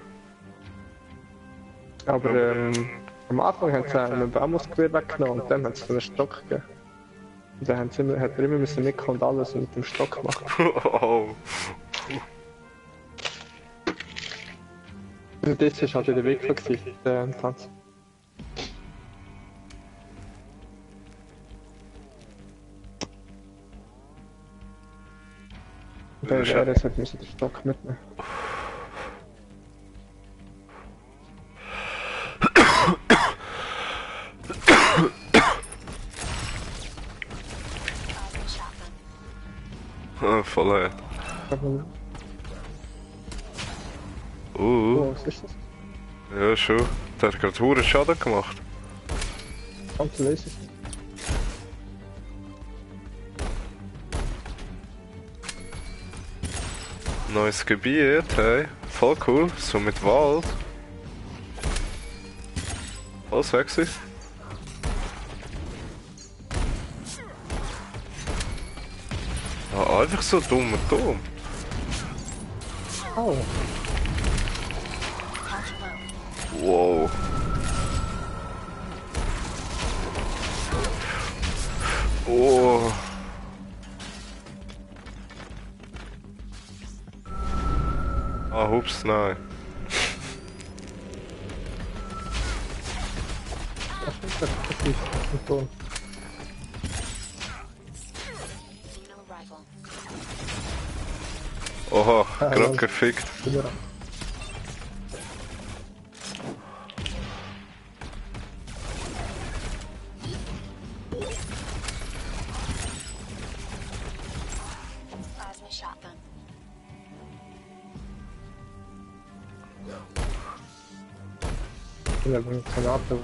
Speaker 3: Aber am Anfang haben sie einem Bambusgewehr weggenommen und dann haben sie so einen Stock gegeben. Und dann hat er immer müssen mitkommen und alles mit dem Stock machen.
Speaker 1: Oh.
Speaker 3: Und das war halt wieder Weg gewesen, der Tanz. Und der RS hat müssen den Stock mitnehmen.
Speaker 1: Ah, voll hart.
Speaker 3: Oh, was ist das?
Speaker 1: Ja, schon. Der hat gerade hohen Schaden gemacht.
Speaker 3: Ganze Laser.
Speaker 1: Neues Gebiet, hey. Voll cool. So mit Wald. Voll sexy. Ah, einfach so dumm und dumm.
Speaker 3: Oh.
Speaker 1: Wow. Oh. Ah, hups, nein.
Speaker 3: Das ist das so.
Speaker 5: Xeno arrival.
Speaker 1: Oha, gerade gefickt.
Speaker 3: Ja.
Speaker 5: Plasma shotgun.
Speaker 3: Ich bin aber keine Ahnung.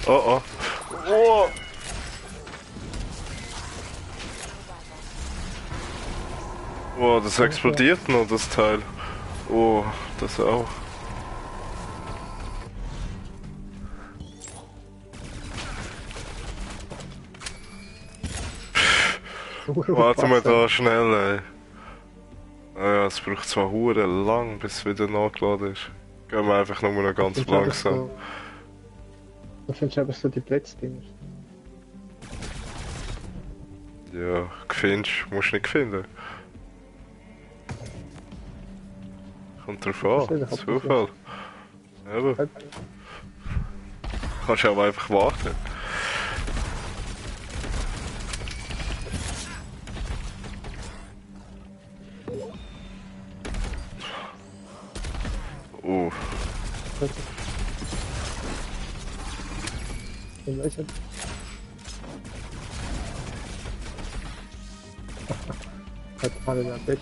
Speaker 1: Oh oh. Oh. Oh, das explodiert noch, das Teil. Oh, das auch. Warte mal da schnell, ey. Ah ja, es braucht zwar hure lang, bis es wieder nachgeladen ist. Gehen wir einfach nur noch ganz langsam.
Speaker 3: Was findest du aber so die Blitzdinger?
Speaker 1: Ja, findest, musst du nicht finden. Kommt drauf an, Zufall. Eben. Kannst du aber einfach warten.
Speaker 3: Ich weiß nicht. Hat mal in der Bett.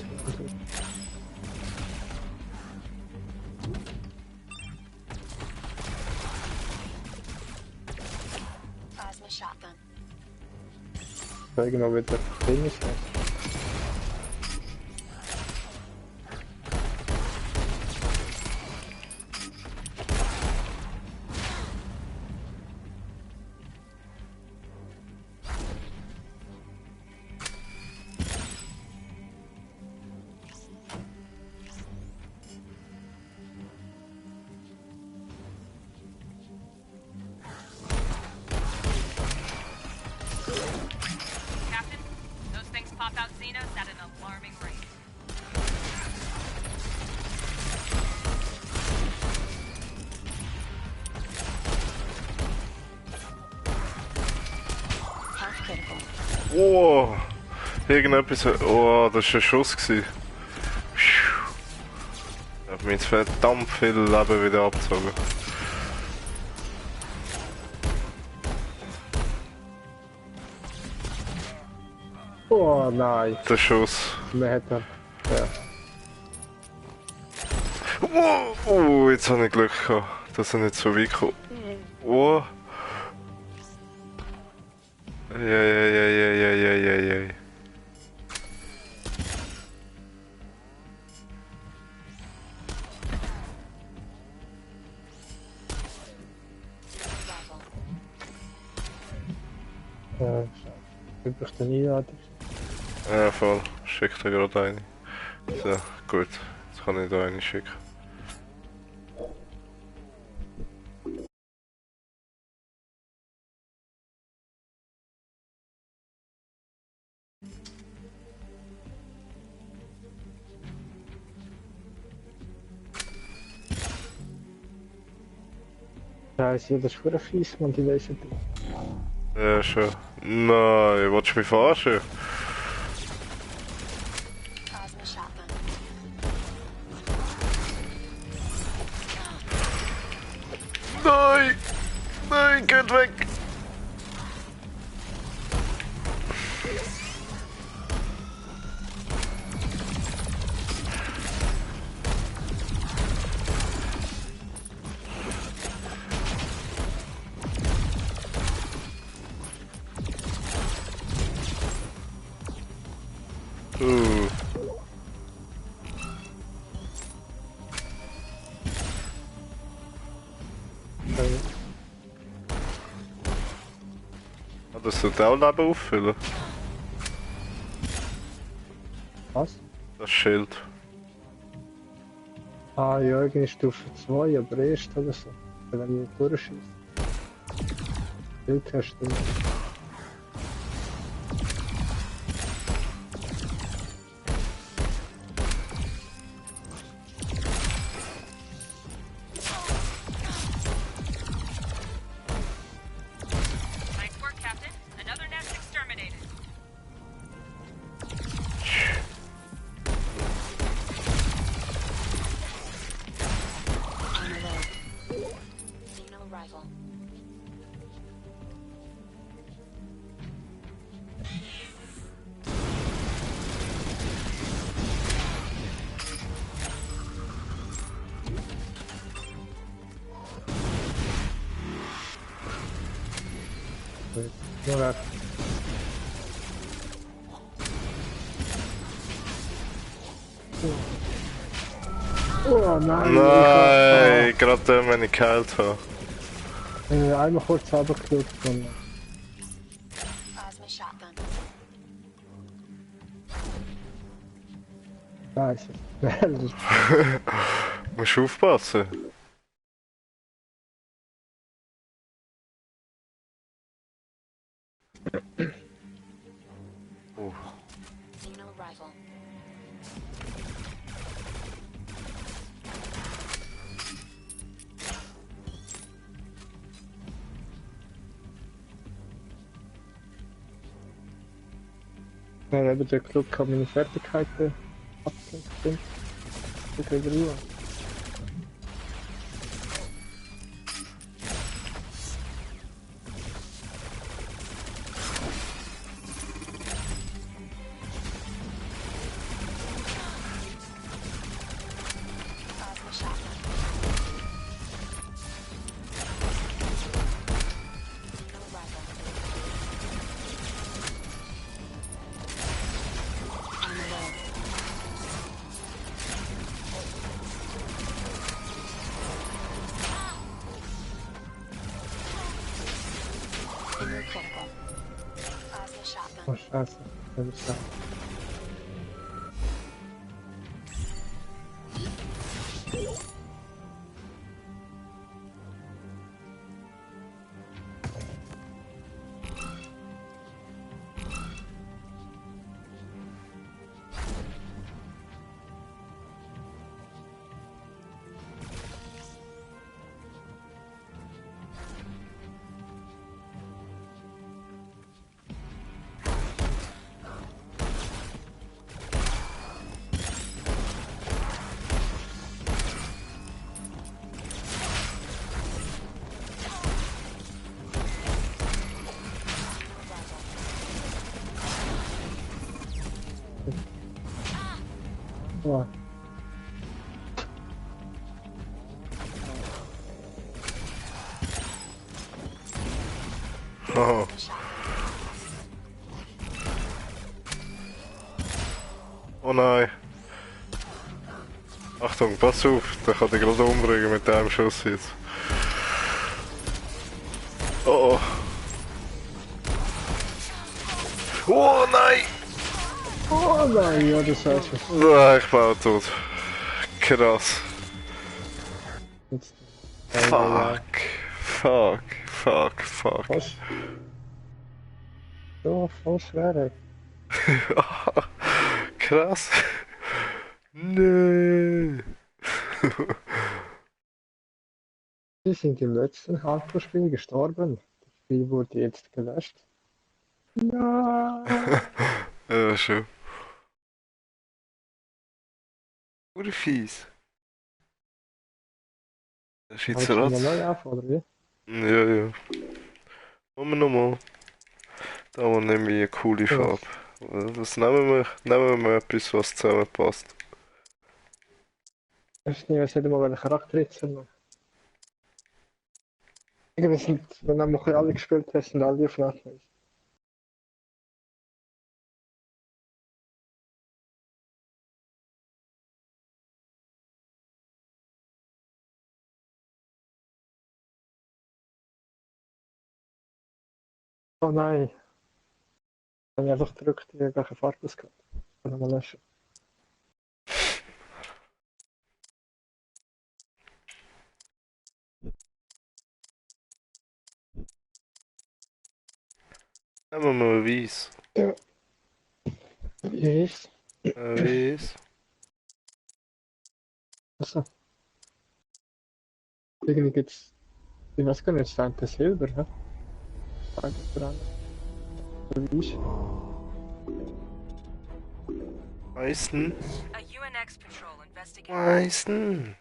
Speaker 5: Plasma shotgun.
Speaker 3: Zeigen, ob wir das Ding ist.
Speaker 2: Captain, those things pop out Xenos at an alarming rate.
Speaker 5: Health critical.
Speaker 1: Oh, irgendetwas. Oh, das war ein Schuss. Gewesen. Ich habe mir jetzt verdammt viel Leben wieder abgezogen.
Speaker 3: Oh nein,
Speaker 1: Der Schuss.
Speaker 3: man hat da. Ja.
Speaker 1: Oh, jetzt habe ich Glück gehabt, dass er nicht so weit kommt. Oh. Ja.
Speaker 3: Ich möchte nie Einladung.
Speaker 1: Ja, voll. Schickt er gerade eine. So, gut. Jetzt kann ich da eine schicken.
Speaker 3: Scheiße, das ist für ein fies, man, die weißen.
Speaker 1: Ja, schon. Nein, willst du mich verarschen?
Speaker 5: Plasma shotgun.
Speaker 1: Nein! Nein, geht weg! Das sollte auch Leben auffüllen.
Speaker 3: Was?
Speaker 1: Das Schild.
Speaker 3: Ah ja, irgendwie Stufe 2, aber erst oder so. Wenn ich durchschieße. Bild hast du nicht.
Speaker 2: Nice work, Captain. Another nest exterminated.
Speaker 5: On the road. Xeno arrival.
Speaker 3: Nur weg. Oh nein!
Speaker 1: Nein, gerade dann, wenn ich geheilt habe.
Speaker 3: Einmal kurz runtergeschaut von.
Speaker 5: Plasma shotgun.
Speaker 3: Scheiße.
Speaker 1: Musst du aufpassen. Oh.
Speaker 5: Xeno arrival.
Speaker 3: Ja, eben der Club kann meine Fertigkeiten abgeben. Ich kriege Ruhe.
Speaker 5: Plasma shotgun. Xeno arrival. On the way. Xeno critical. Plasma shotgun.
Speaker 3: Oh Scheiße, das ist ja. Oh.
Speaker 1: Oh. Oh nein. Achtung, pass auf, der kann dich gerade umbringen mit dem Schuss jetzt. Oh oh. Oh nein!
Speaker 3: Oh nein, ja, das heißt es.
Speaker 1: Ah, ich bin tot. Krass.
Speaker 3: Jetzt.
Speaker 1: Fuck. Fuck.
Speaker 3: Was? So, voll schwer.
Speaker 1: Krass. Nö.
Speaker 3: Sie sind im letzten Hardcore-Spiel gestorben. Das Spiel wurde jetzt gelöscht. Ja.
Speaker 1: Ja, schon. Oder fies. Der
Speaker 3: Kannst du mal
Speaker 1: Schweizer
Speaker 3: neu auf, oder wie?
Speaker 1: Ja. Machen wir nochmal. Da haben wir nämlich eine coole
Speaker 3: Ja.
Speaker 1: Farbe. Was nehmen wir? Nehmen wir etwas, was zusammenpasst.
Speaker 3: Ich weiß nicht, was hätte mal einen Charakter jetzt noch. Irgendwie sind, wenn du noch alle gespielt hast, sind alle auf Nachweis. Oh nein. Dann habe ich einfach gedrückt, die gleiche Farbe ausgehabt. Kann nochmal löschen.
Speaker 1: Nehmen wir mal Weiss.
Speaker 3: Ja. Wie ist?
Speaker 1: Weiss.
Speaker 3: Achso. Irgendwie gibt's. Ich weiß gar nicht, stand das Silber, hä? Frage dran. Wie
Speaker 1: Weißen.
Speaker 2: A UNX patrol investigating.
Speaker 1: Weißen.